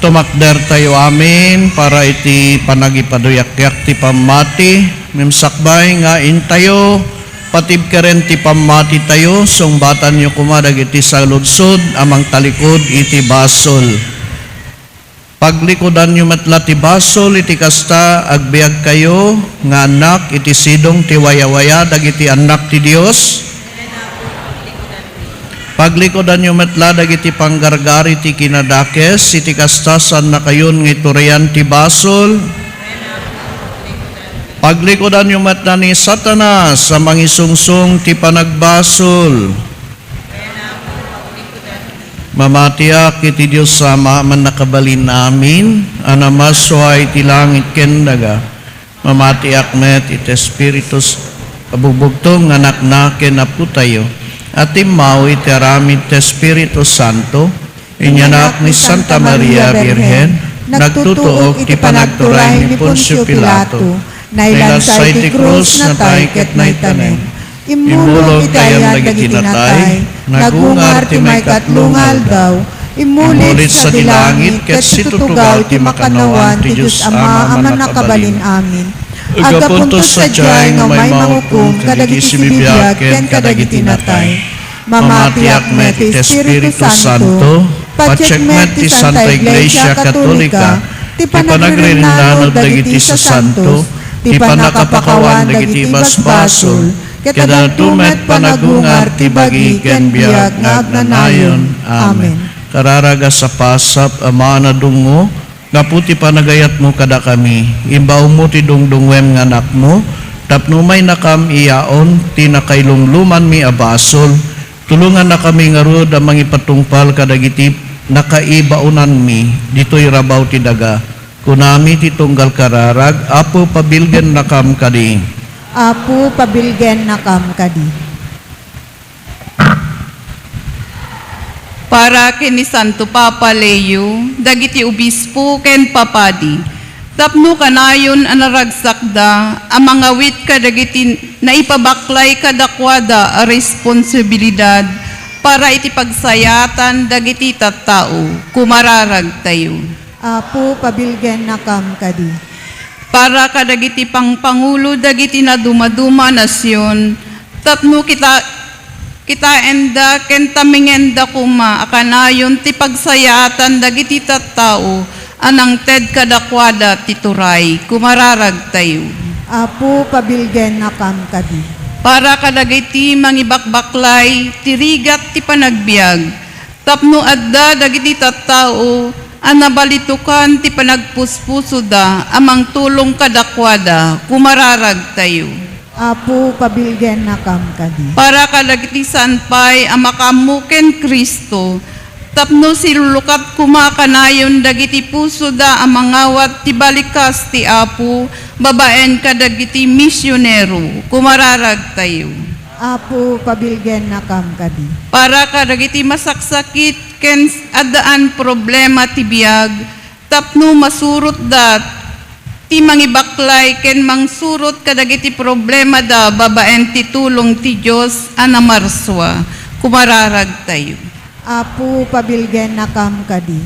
Tumakder tayo amin para iti panagipaduyakyak ti pammati. Ngem sakbay nga intayo patibkeren ti pammati tayo, sungbatanyo koma dagiti saludsod a mangtalikod iti basol. Paglikudanyo met la ti basol iti kasta, agbiagkayo nga annak iti sidong ti wayawaya dagiti annak ti Dios. Paglikudanyo met la dagiti panggargari ti kinadakes, iti kasta, saannakayon nga iturayan ti basol. Paglikudanyo met la ni Satanas a mangisungsong ti panagbasol. Mamatiak iti Dios Ama a mannakabalin amin, a namasua iti langit ken daga. Mamatiak met iti Espiritu s-, a bugbugtong nga Anakna ken Apotayo, a timmaw iti aramid ti Espiritu Santo, inyanak ni Santa Maria Birhen, nagtutuok iti panagturay ni Poncio Pilato, nailansa iti krus, natay ket naitanem. Immulong iti ayan dagiti natay, nagungar ti maikatlo nga aldaw, immulit sadi langit ket situtugaw ti makannawan ti Dios Ama a Mannakabalin Amin. Aggapunto sadiay nga umay mangukom kadagiti sibibiag ken kadagiti natay. Mamatiak met iti Espiritu Santo, patiek met ti Santa Iglesia Katolika, ti panagrirennanod dagiti sasanto, ti pannakapakawan dagiti basbasol, ket addanto met panagungar ti bagi ken biag nga agnanayon. Amen. Kararag a sapasap, Ama a nadungngo, gapu ti panagayatmo kadakami, imbawmo ti dungdungngoem nga Anakmo, tapno umaynakam iyaon ti nakailumlumanmi a basol. Tulongannakami ngarud a mangipatungpal kadagiti nakaibaonanmi ditoy rabaw ti daga. Kunami ti tunggal kararag, Apo, pabilgennakam kadi. Apo, pabilgennakam kadi. Para ken ni Santo Papa Leo, dagiti obispo ken papadi, tapno kanayon a naragsakda a mangawit kadagiti naipabaklay kadakuada a responsibilidad para iti pagsayaatan dagiti tattao, kumararagtayo. Apo, pabilgennakam kadi. Para kadagiti pangpangulo dagiti nadumaduma a nasion, tapno kita, kitaenda ken tamingenda koma a kanayon ti pagsayaatan dagiti tattao a nangted kadakuada ti turay, kumararagtayo. Apo, pabilgennakam kadi. Para kadagiti mangibakbaklay ti rigat ti panagbiag, tapno adda dagiti tattao a nabalitokan ti panagpuspusoda a mangtulong kadakuada, kumararagtayo. Apo, pabilgennakam kadi. Para kadagiti saan pay a makaammo ken Cristo, tapno silulukat koma kanayon dagiti pusoda a mangawat ti balikas ti Apo babaen kadagiti misionero, kumararagtayo. Apo, pabilgennakam kadi. Para kadagiti masaksakit ken addaan problema ti biag, tapno masurotda ti mangibaklay ken mangsurot kadagiti problemada babaen ti tulong ti Dios a namarsua, kumararagtayo. Apo, pabilgennakam kadi.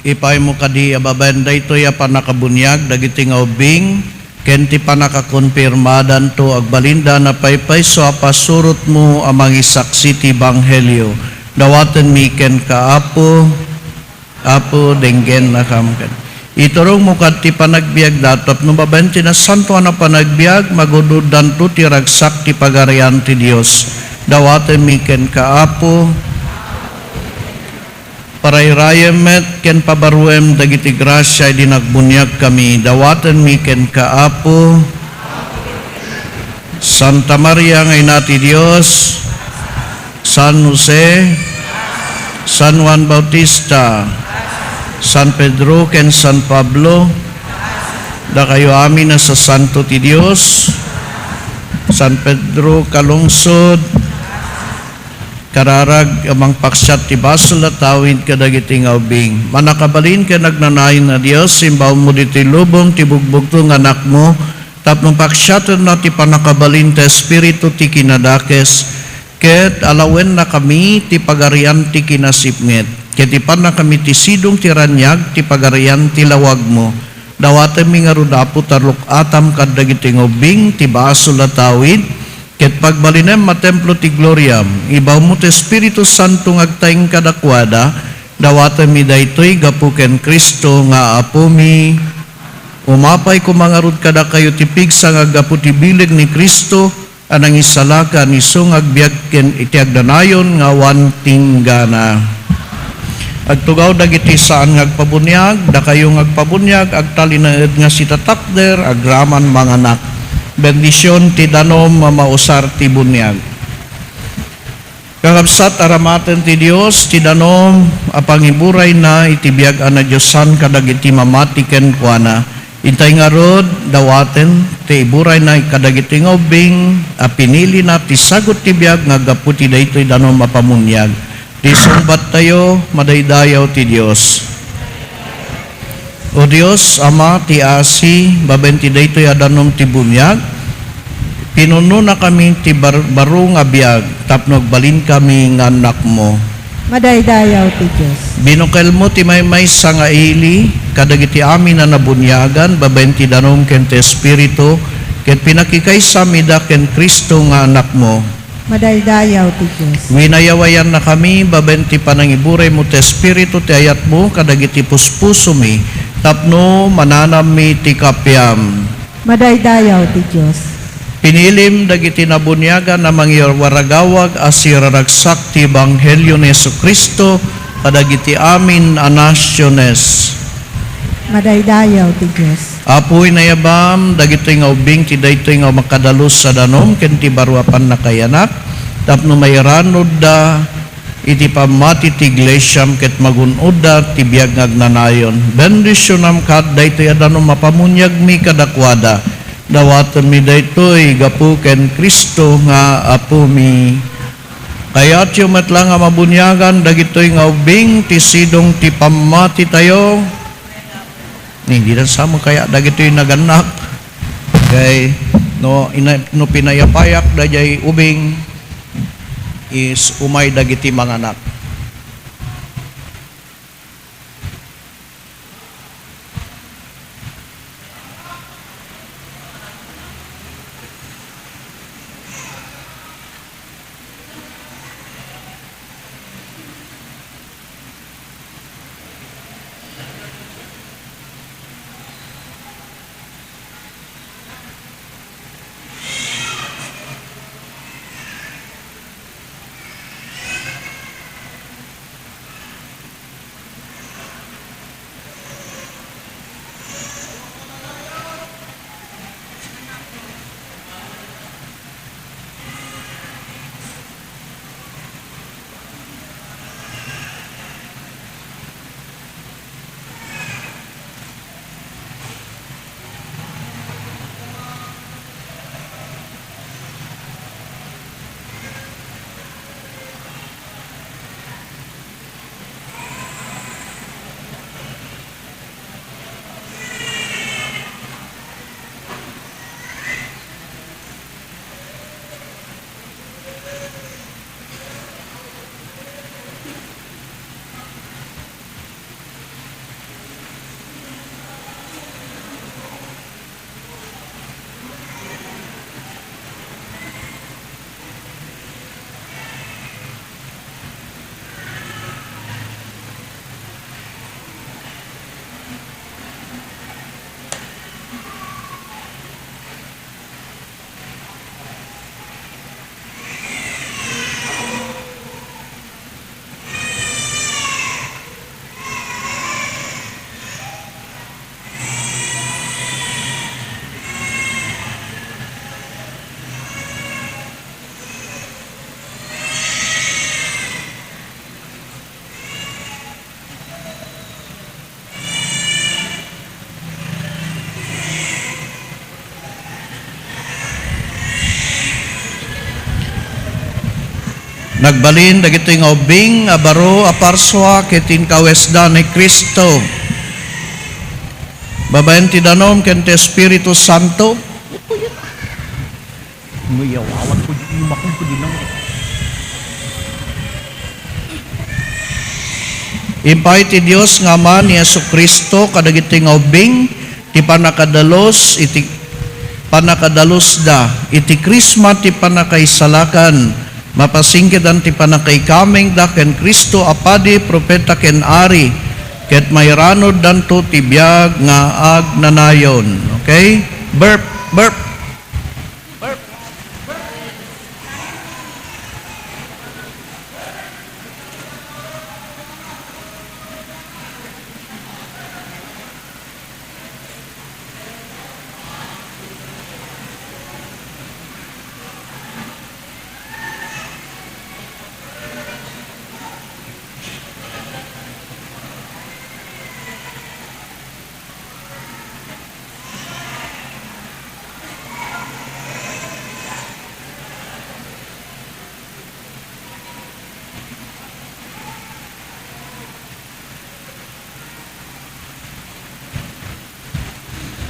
Ipaaymo kadi a babaen daytoy a pannakabuniag dagiti nga ubbing, ken ti pannakakonfirmadanto, agbalinda a napaypayso a pasurotmo a mangisaksi ti ebanghelio. Dawatenmi kenka, Apo. Apo, denggennakam kadi. Iturongmo kad ti panagbiagda tapno babaen ti nasantoan a panagbiag, magud-uddanto ti ragsak ti Pagarian ti Dios. Dawatenmi kenka, Apo. Parayrayem met ken pabaruem dagiti grasia idi nagbuniagkami. Dawatenmi kenka, Apo. Santa Maria nga Ina ti Dios, San Jose, San Juan Bautista, San Pedro ken San Pablo, dakayo amin a sasanto ti Dios, San Pedro Calungsod, kararag a mangpaksiat ti basol a tawid kadagiti nga ubbing. Mannakabalin ken agnanayon a Dios, imbawmo ditoy lubong ti bugbugto nga Anakmo, tapno paksiatenna ti pannakabalin ti Espiritu ti kinadakes, ket alawennakami ti pagarian ti kinasipnget. ket ipannakami ti sidong ti raniag ti Pagarian ti lawagmo. Dawatenmi ngarud, Apo, ta ruk-atam kadagiti nga ubbing ti basol a tawid, ket pagbalinem a templo ti gloriam. Ibawmo ti Espiritu Santo nga agtaeng kadakuada. Dawatenmi daytoy gapu ken Cristo nga Apomi. Umapay koma ngarud kadakayo ti pigsa nga aggapu ti bileg ni Cristo a nangisalakan, isu nga agbiag ken iti agnanayon nga awan tinggana. Agtugaw dagiti saan nga agpabuniag, dakayo nga agpabuniag, agtalinaed nga sitatakder, agraman manganak. Bendision ti danum a mausar ti buniag. Kakabsat, aramaten ti Dios ti danum a pangiburayna iti biag a nadiosan kadagiti mamati kenkuana. Itay ngarud, dawaten ti iburayna kadagiti nga ubbing a pinilina ti sagut ti biag nga aggapu ti daytoy danum a pamuniag. Ti sungbattayo, madaydayaw ti Dios. O Dios, Ama ti asi, babaen ti daytoy a danum ti buniag, pinunonakami ti bar-, baro nga biag tapno agbalinkami nga annakmo. Madaydayaw ti Dios. Binukelmo ti maymaysa nga ili kadagiti amin a nabuniagan babaen ti danum ken ti Espiritu, ket pinakikaysam ida ken Cristo nga Anakmo. Madaydayaw ti Dios. Winayawayannakami babaen ti panangiburaymo ti Espiritu ti ayatmo kadagiti puspusomi tapno mananammi ti kapiam. Madaydayaw ti Dios. Pinilim dagiti nabuniagan a mangiwaragawag a siraragsak ti ebanghelio ni Jesu-Cristo kadagiti amin a nasiones. Madaydayaw ti Dios. Apo, inayabam dagitoy nga ubbing ti daytoy nga makadalus a danum ken ti baro a pannakayanak tapno mairanudda iti pammati ti iglesiam ket magun-odda ti biag nga agnanayon. Bendisionam kad daytoy a danum a pamuniagmi kadakuada. Dawatenmi daytoy gapu ken Cristo nga Apomi. Kayatyo met la nga mabuniagan dagitoy nga ubbing ti sidong ti pammatitayo. Ni, di na sa mo kaya dagitoy nagannak. Kay no, ina-, no pinayapayak dayjay ubing is umay dagiti manganak. Nagbalin dagitoy nga ubbing a baro a parsua ket inkawesda ni Cristo. Babaen ti danum ken ti Espiritu Santo. Mayawawat ko di imakon ko di nang. Impay ti Dios nga Ama ni Jesu-Cristo kadagiti nga ubbing ti pannakadalus iti pannakadalusda iti Krisma ti pannakaisalakan, mapasingkedan ti pannakaikamengda ken Cristo a Padi, Profeta ken Ari, ket mairanuddanto ti biag nga agnanayon. Okay? Burp, burp.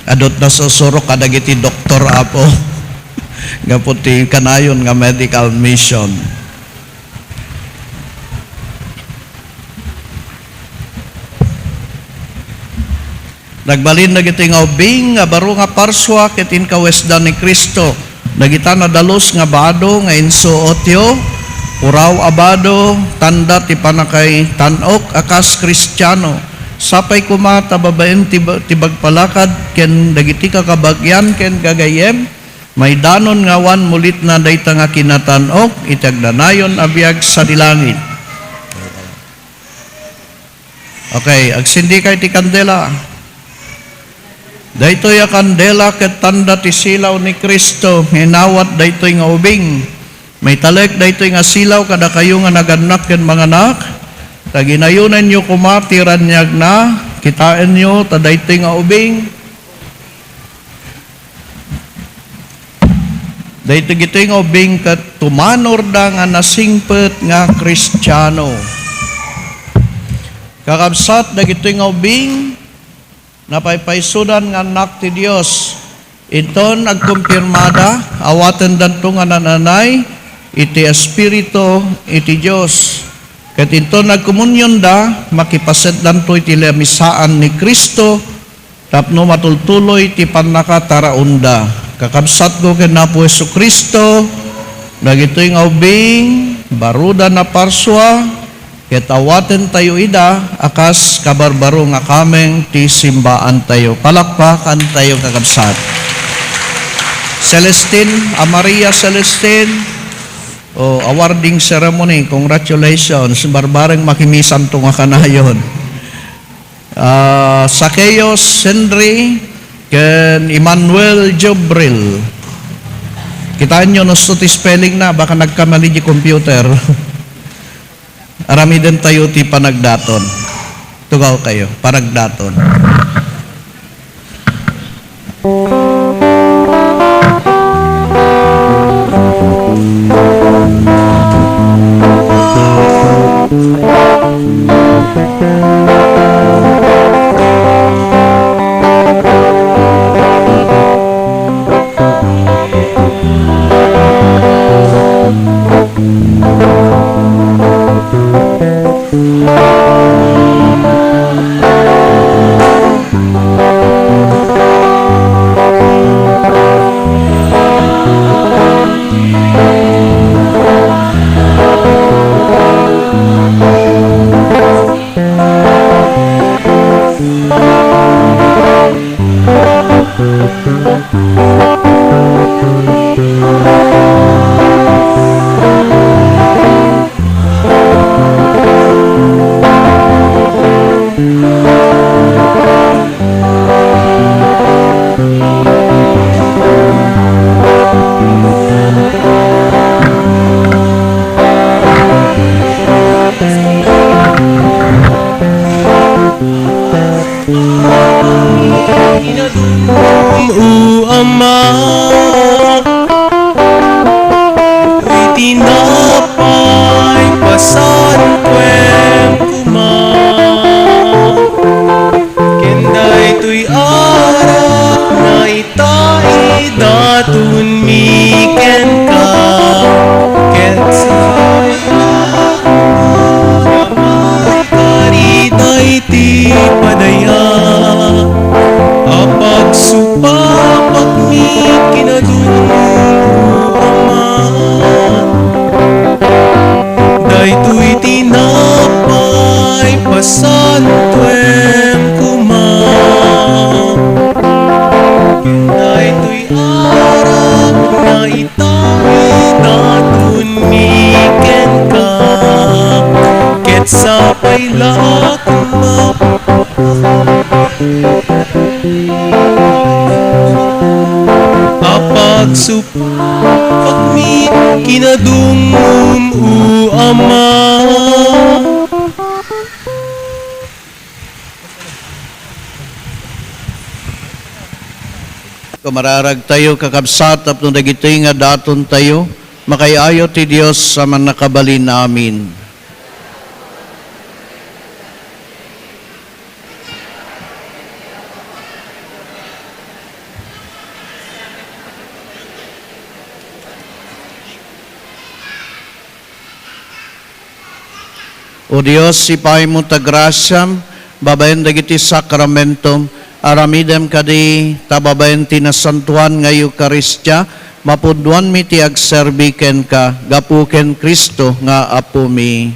Adut nasusurok kadagiti doktor, Apo, gapu ti kanayon nga medical mission. Nagbalin dagiti nga ubbing nga baro nga parsua ket inkawesda ni Cristo. Dagita nadalus nga bado nga insuotyo, puraw a bado, tanda ti pannakaitan-ok a kas Kristiano. Sapay koma ta babaen ti ba-, ti bagpalakad ken dagiti kakabagian ken gagayyem, maidanon nga awan mulitna dayta nga kinatan-ok iti agnanayon a biag sadi langit. Okay, agsindikay ti kandela. Daytoy a kandela ket tanda ti silaw ni Cristo nga inawat daytoy nga ubing. Maitalek daytoy nga silaw kadakayo nga nagannak ken manganak, ta ginayonenyo koma ti raniagna. Kitaenyo ta daytoy nga ubing Daytoy gitoy nga ubing ket tumanorda nga nasingpet nga Kristiano. Kakabsat, dagitoy nga ubing, napaypaysudan nga annak ti Dios. Inton agkumpirmada, awatendanto nga nananay iti Espiritu iti Dios. Ket inton agkomunionda, makipasetdanto iti lamisaan ni Cristo, tapno matultuloy ti pannakataraonda. Kakabsatko ken Apo Jesu-Cristo, dagitoy nga ubing, baruda naparsua, ket awatentayo ida a kas kabarbaro nga kameng ti simbaantayo. Palakpakantayo, kakabsat. Celestine, a Maria Celestine, o, awarding ceremony, congratulations, barbareng makimisanto nga kanayon. Ah, Sakeos Henry ken Emmanuel Jobril. Kitaenyo, no, isu ti spelling na, baka nagkamali di computer. Aramidentayo ti panagdaton. Tugawkayo, panagdaton. Inadum, O Ama, daytoy tinapay, pasarukem koma. Ken daytoy arak nga ita, idatonmi kenka. Ket sa-, Amay, karit Santoem koma. Ken daytoy arap nga itawid mi kenka, ket sapay la koma a pagsupagmi kinadumom, O Ama. Kumararagtayo, kakabsat, tapno dagitoy nga datontayo, makay-ayo ti Dios a Mannakabalin. Amen. O Dios, ipaaymo ta grasiam, babaen dagiti sakramentom, aramidem kadi ta babaen ti nasantoan nga Eukaristia, mapunnoanmi ti agserbi kenka, gapu ken Cristo nga Apomi.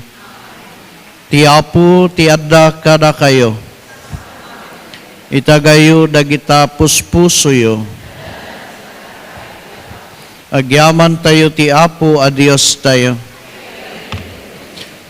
Ti Apo ti adda kadakayo. Itagayo dagita puspusoyo. Agyamantayo ti Apo a Diostayo.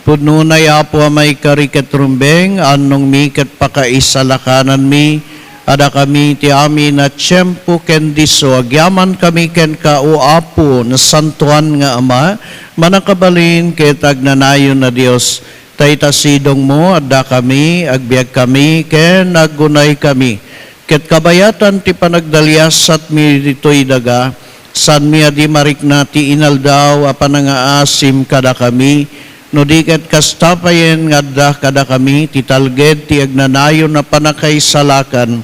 Pudnonay, Apo, a maikari ket rumbeng, annongmi ket pakaisalakananmi, a dakami ti amin a tiempo ken disso, agyamankami kenka, O Apo, nasantoan nga Ama, mannakabalin ket agnanayon a Dios. Ta ita sidongmo, addakami, agbiagkami, ken agunaykami. Ket kabayatan ti panagdaliasatmi ditoy daga, saanmi a di marikna ti inaldaw a panangaasim kadakami, no di ket kasta payen nga adda kadakami ti talged ti agnanayon a pannakaisalakan.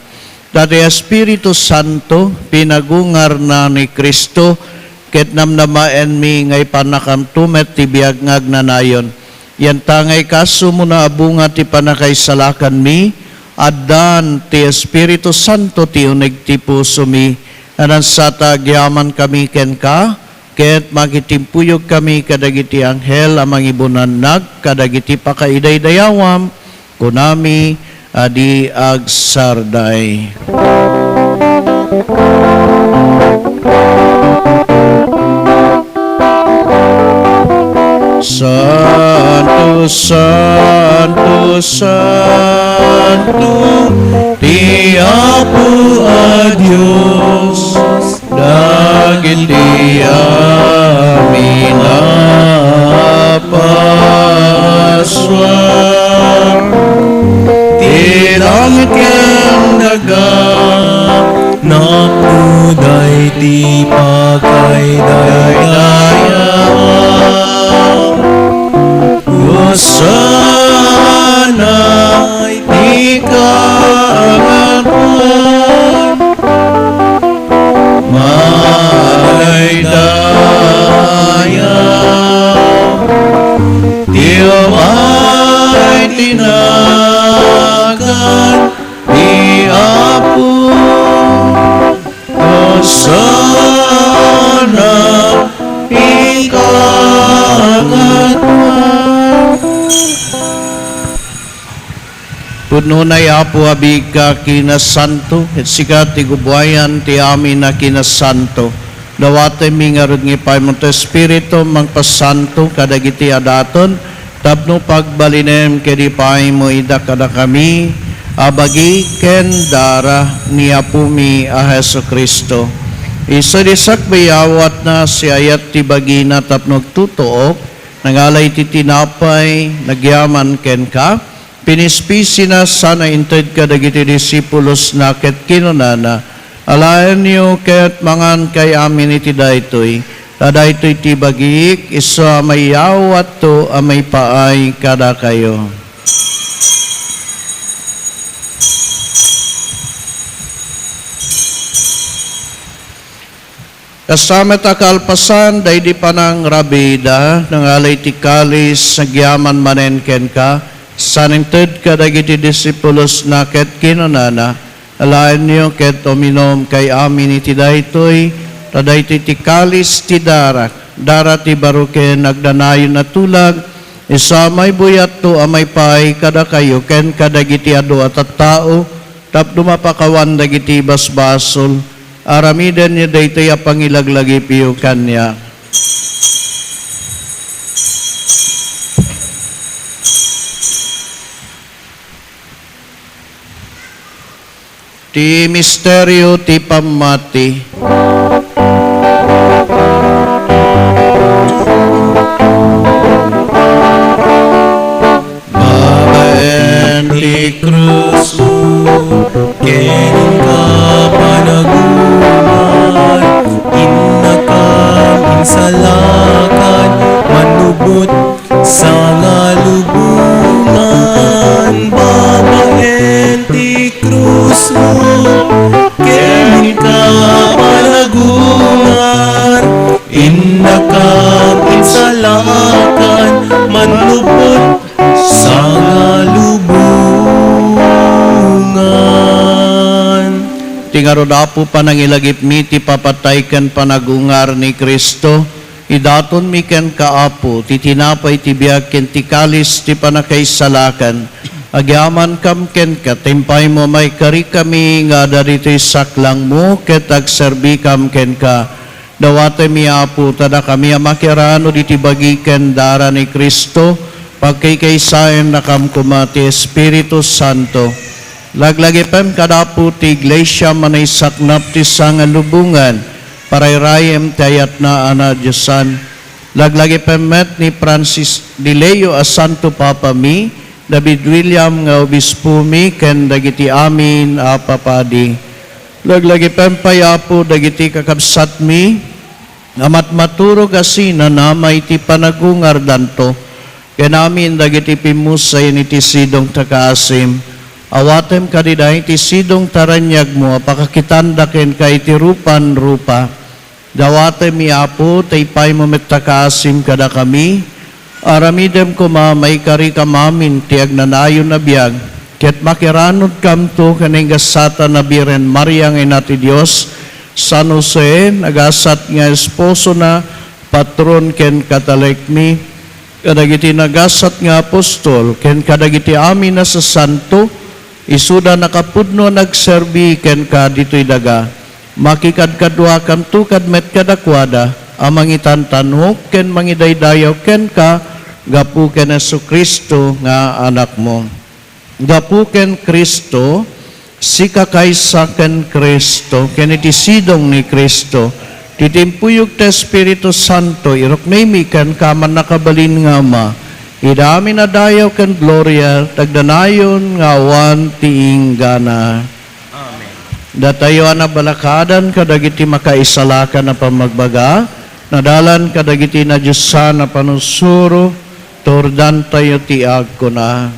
Dayta Espiritu Santo, pinagungarna ni Cristo, ket namnamaenmi nga ipannakanto met ti biag nga agnanayon. Yanta nga ikasumona a bunga ti pannakaisalakanmi, addan ti Espiritu Santo ti uneg ti pusomi. Anan sa ta agyamankami kenka, ket makitimpuyogkami kadagiti anghel a mangibunnannag kadagiti pakaidaydayawam, kunami a di agsarday. Santo, santo, santo, ti Apo a Dios. Dagiti amin a parsua, ti langit ken daga, napnoday ti pakaidaydayaw. Hosanna iti kaangawan. Maidayaw ti umay ti nagan ti Apo. Hosanna iti kaangawan. Pudnonay, Apo, a biigka a kinasanto, ket sika ti gubuayan ti amin a kinasanto. Dawatenmi ngarud nga ipaaymo ti Espiritu mangpasanto kadagiti a daton, tapno pagbalinem ket ipaaymo ida kadakami a bagi ken dara ni Apomi a Jesu-Cristo. Isu idi sakbay awatna, siayat ti bagina tapno agtutuok, nangala iti tinapay, nagyaman kenka, pinispisina sana inted kadagiti disipulosna ket kinunana, "Alaenyo ket mangankay amin iti daytoy, ta daytoy ti bagiik, isu a mayawatto a maipaay kadakayo." Kasta met a kalpasan daydi panangrabida, nangala iti kalis, nagyaman manen kenka, sana inted kadagiti disipulosna ket kinunana, "Alaenyo ket uminumkay amin iti daytoy, ta daytoy ti kalis ti darak, dara ti baro ken agnanayon a tulag, Isu a maibuyatto a maipaay kadakayo ken kadagiti adu a tattao tapno mapakawan dagiti basbasol. Aramidenyo daytoy a pangilaglagipyo kaniak. Ti misterio ti pammati. Babaen ti krusmo, ken inka panagungar, innakam insalakan, manubot sangalubongan, babaen ti krusmo, ken inka panagungar, innakam insalakan, manubot sangalubongan. Ti ngarud, Apo, panangilagipmi ti papatay ken panagungar ni Cristo. Idatonmi kenka, Apo, ti tinapay ti biag ken ti kalis ti panakaisalakan. Agyamankam kenka, ta impaymo a maikarikami nga adda ditoy saklangmo ket agserbikam kenka. Dawatemmi, Apo, ta dakami a makiaranod iti bagi ken dara ni Cristo, pagkaykaysaennakam koma ti Espiritu Santo. Laglagipem kad Apo ti Iglesia a manaisaknap ti sangalubongan, parayrayem ti ayatna a nadiosan. Laglagipem met ni Francis de Leo a Santo Papami, David William nga Obispomi, ken dagiti amin a papadi. Laglagipem pay, Apo, dagiti kakabsatmi a matmaturog a sinanama iti panagungardanto, ken amin dagiti pimmusayen iti sidongta a kaasim. Awatem kadi dayta iti sidongta a raniagmo a pakakitanda kenka iti rupan-rupa. Dawatemmi, Apo, ta ipaymo met a kaasim kadakami. Aramidem koma a maikarikam amin ti agnanayon a biag, ket makiaranodkamto ken nagasatan a Birhen Maria nga Ina ti Dios, San Jose, nagasat nga esposona, patron ken katalekmi, kadagiti nagasat nga apostol, ken kadagiti amin a sasanto, isuda nakapudno a nagserbi kenka ditoy daga. Makikadkaduakanto kad met kadakuada a mangitantanok ken mangidaydayaw kenka gapu ken Jesu-Cristo nga Anakmo. Gapu ken Cristo, sika kaysa ken Cristo, ken iti sidong ni Cristo, ti timpuyog ti Espiritu Santo, iruknoymi kenka a mannakabalin nga Ama, ida amin a dayaw ken gloria, ti agdanayon nga awan ti inggana. Amen. Datayo a nabalakadan kadagiti makaisalakan a pammagbaga, nadalan kadagiti nadiosan a panusuro, turdantayo ti agkuna.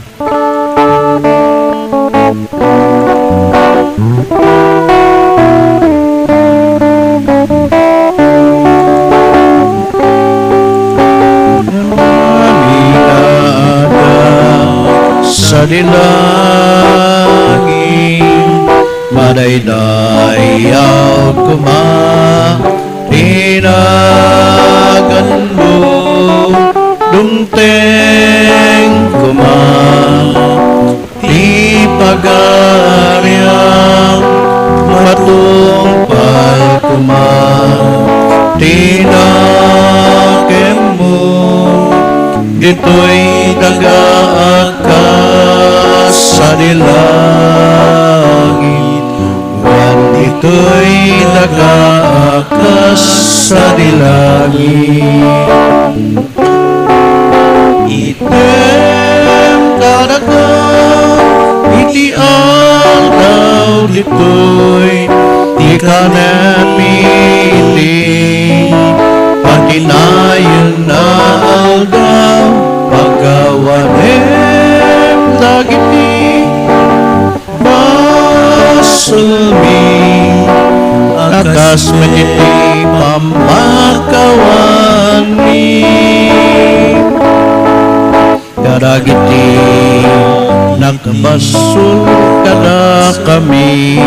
Sadi langit, madaydayaw koma ti naganmo, dumteng koma ti pagariam, matungpal koma ti nakemmo ditoy daga a kas sadi langit, wen ditoy daga a kas sadi langit. Item kadaka iti aldaw ditoy ti kanem iti patinayen a aldaw, pagawanem dagiti basolmi a kas met iti pammakawanmi kadagiti nakabasol kadakami.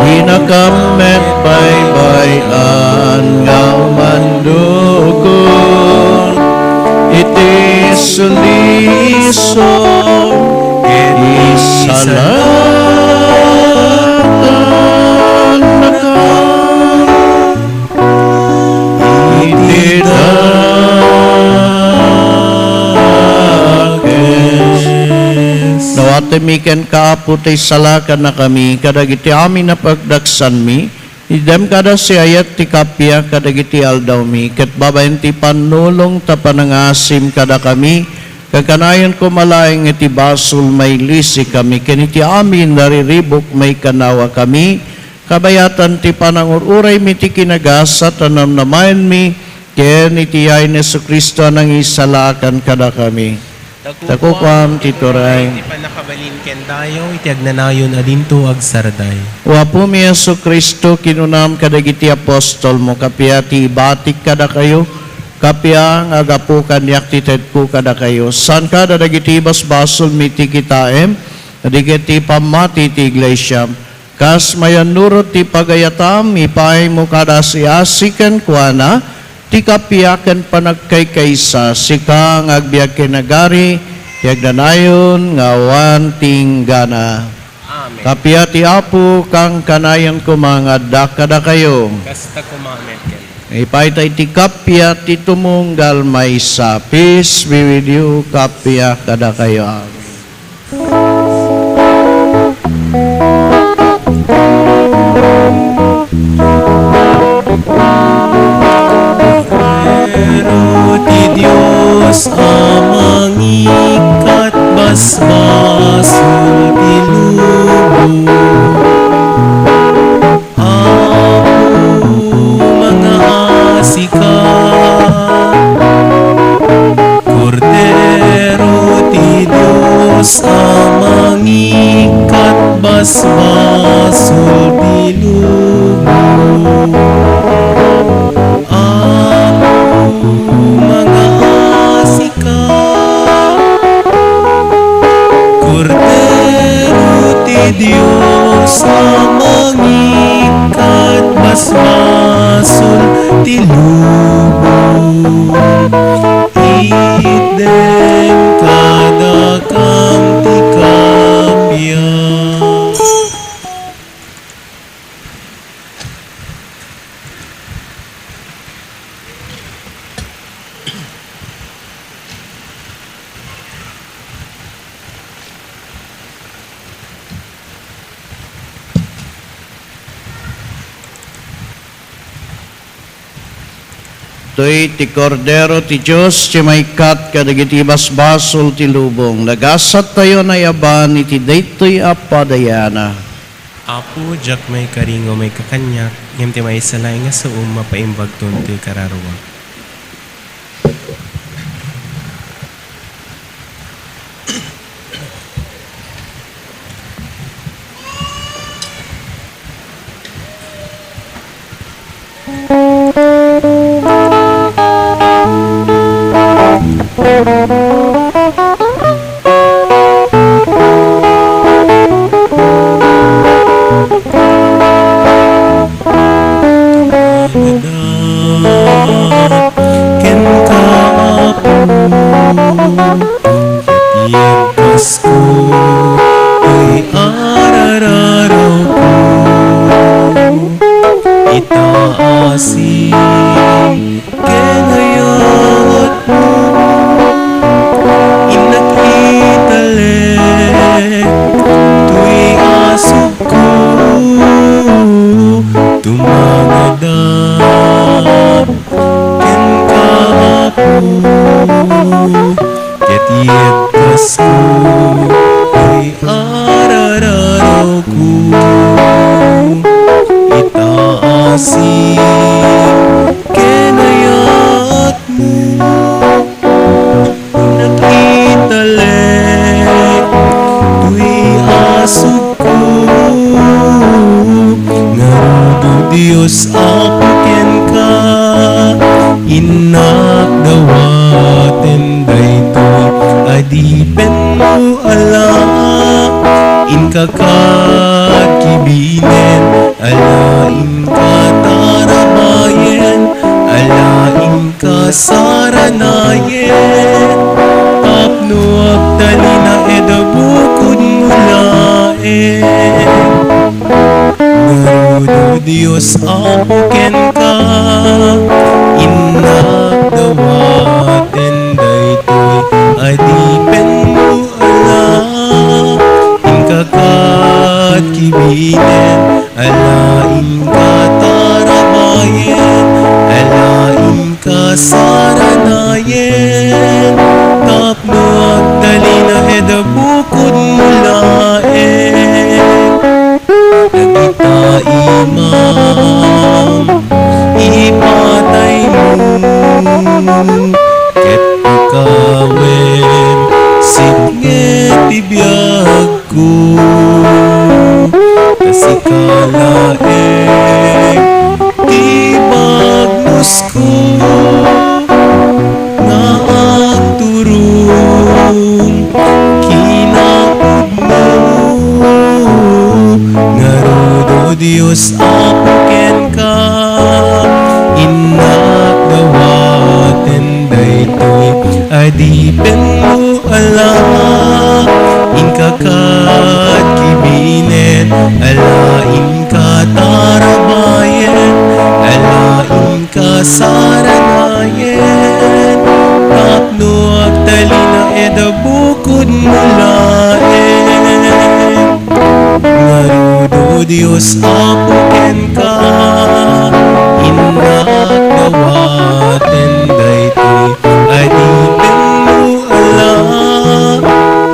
Dinakam met baybay-an nga umandukot iti Jesucristo, iti salakan iti dakes. Nawatem mi kenka, Apo, ta isalakannakami kadagiti amin a pagdaksanmi. Iddem kada siayat ti kappia kadagiti aldawmi, ket babaen ti pannulong ta panangasim kadakami, kakanayonko malaeng iti basol, mailisikami ken iti amin a riribuk, maikannawakami, kabayatan ti panangur-uraymi ti kinagasat a namnamaenmi, ken iti yayen ni Jesu-Cristo a nangisalakan kadakami. Ta kukuam ti turay. Ti pannakabalin ken dayaw iti agnanayon a dinto agsardaya. O Apomi Jesu-Cristo, kinunam kadagiti apostolmo, kappia ti ibatik kadakayo, kappia nga agapu kaniak ti tedko kadakayo. Saanka dagiti basbasolmi ti kitaem, a di ket ti pammati ti iglesiam. Kas mayannurot ti pagayatam, ipaaymo kada asi-asi kenkuana ti kappia ken panagkaykaysa, sika nga agbiag ken agari ti agnanayon nga awan ti inggana. Amen. Kappia ti Apo, kankanayon koma nga adda kadakayo. Kasta koma met kenka. Ipayta iti kappia ti tumunggal maysa. Peace be with you, kappia kadakayo. Amen. Kordero ti Dios a mangikkat basbasol ti lubong. Apo, mangaasika. Kordero ti Dios a mangikkat basbasol ti lubong. Apo, mangaasika. Kordero ti Dios a mangikkat basbasol ti lubong, itdem kadakam ti kappia. Daytoy ti Kordero ti Dios ti maikkat kadagiti basbasol ti lubong. Nagasattayo nga ayaban iti daytoy a padayana. Apo, diak maikari nga umayka kaniak, ngem ti maysa laeng nga saom, mapaimbagton toy kararuak. Kenka, Apo, ti agkasko, toy arararawko, itaasi ken ayatmo, innak italek toy asugko, tumangadap kenka, Apo, ket agkasko, toy arararawko, itaasi ken ayatmo, innak italek toy asugko. Ngarud, O Dios, Apo, kenka, innak dawaten daytoy a dipenmo a la. Inka kad kibinen a la, inka tarabayen a la, inka saranayen Apo kenka, innak dawaten daytoy adipenmo ala. Inka kat kibinen, ala inka tarabayen, ala inka saranayen, tapno agtalinaed a bukodmo laeng. Dagita imam, ipataymo, ket pakawen, sipnget ti biagko. Ta sika laeng ti bagnosko nga agturong kinapudno. Ngarud, O Dios, Apo kenka, innak dawaten daytoy adipenmo ala. Inka kat kibinen, ala inka tarabayen, ala inka saranayen, tapno agtalinaed a bukodmo laeng. Ngarud, O Dios, Apo kenka, innak dawaten daytoy adipenmo ala.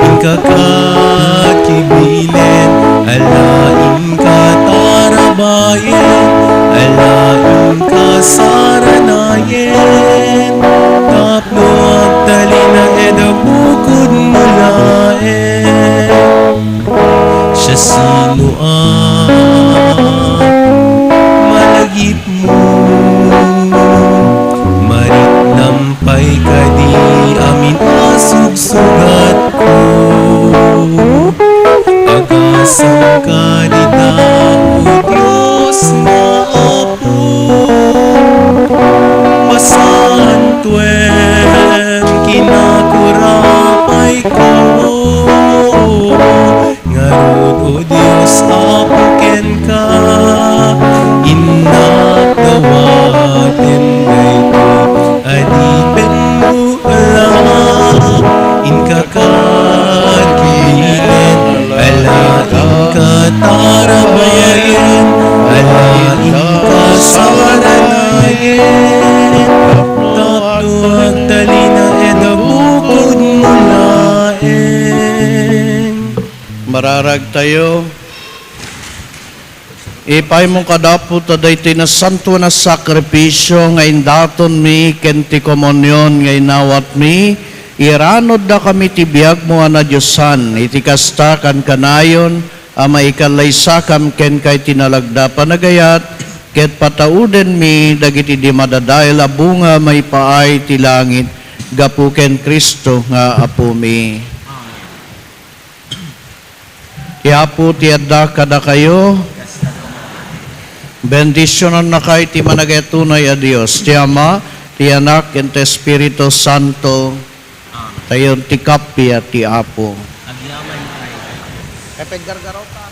Inka kat kibinen, ala inka tarabayen, ala inka saranayen, tapno agtalinaed a bukodmo laeng. Siasino a malagipmo? Maritnam pay kadi amin a sugsugatko. Agasam kadi ta, O Dios nga Apo. Pasantoem, kinakurapayko. Ngarud, O Dios, Apo kenka, innak dawaten daytoy adipenmo ala. Inka kat kibinen, ala inka tarabayen, ala inka saranayen, tapno agtalinaed a bukodmo laeng. Mararagtayo. Ipaymo kad Apo ta daytoy nasantoan a sakrifisio nga indatonmi ken ti komunion nga inawatmi, iranuddakami ti biagmo a nadiosan. Iti kasta, kankanayon a maikallaysakam kenka iti nalagda a panagayat, ket pataudenmi dagiti di madadael a bunga maipaay ti langit gapu ken Cristo nga Apomi. Ti Apo ti adda kadakayo. Bendisionannaka iti managayat unay a Dios, ti Ama, ti Anak, ken ti Espiritu Santo. Tayon ti kappia ti Apo. Kay paggargaraw ta.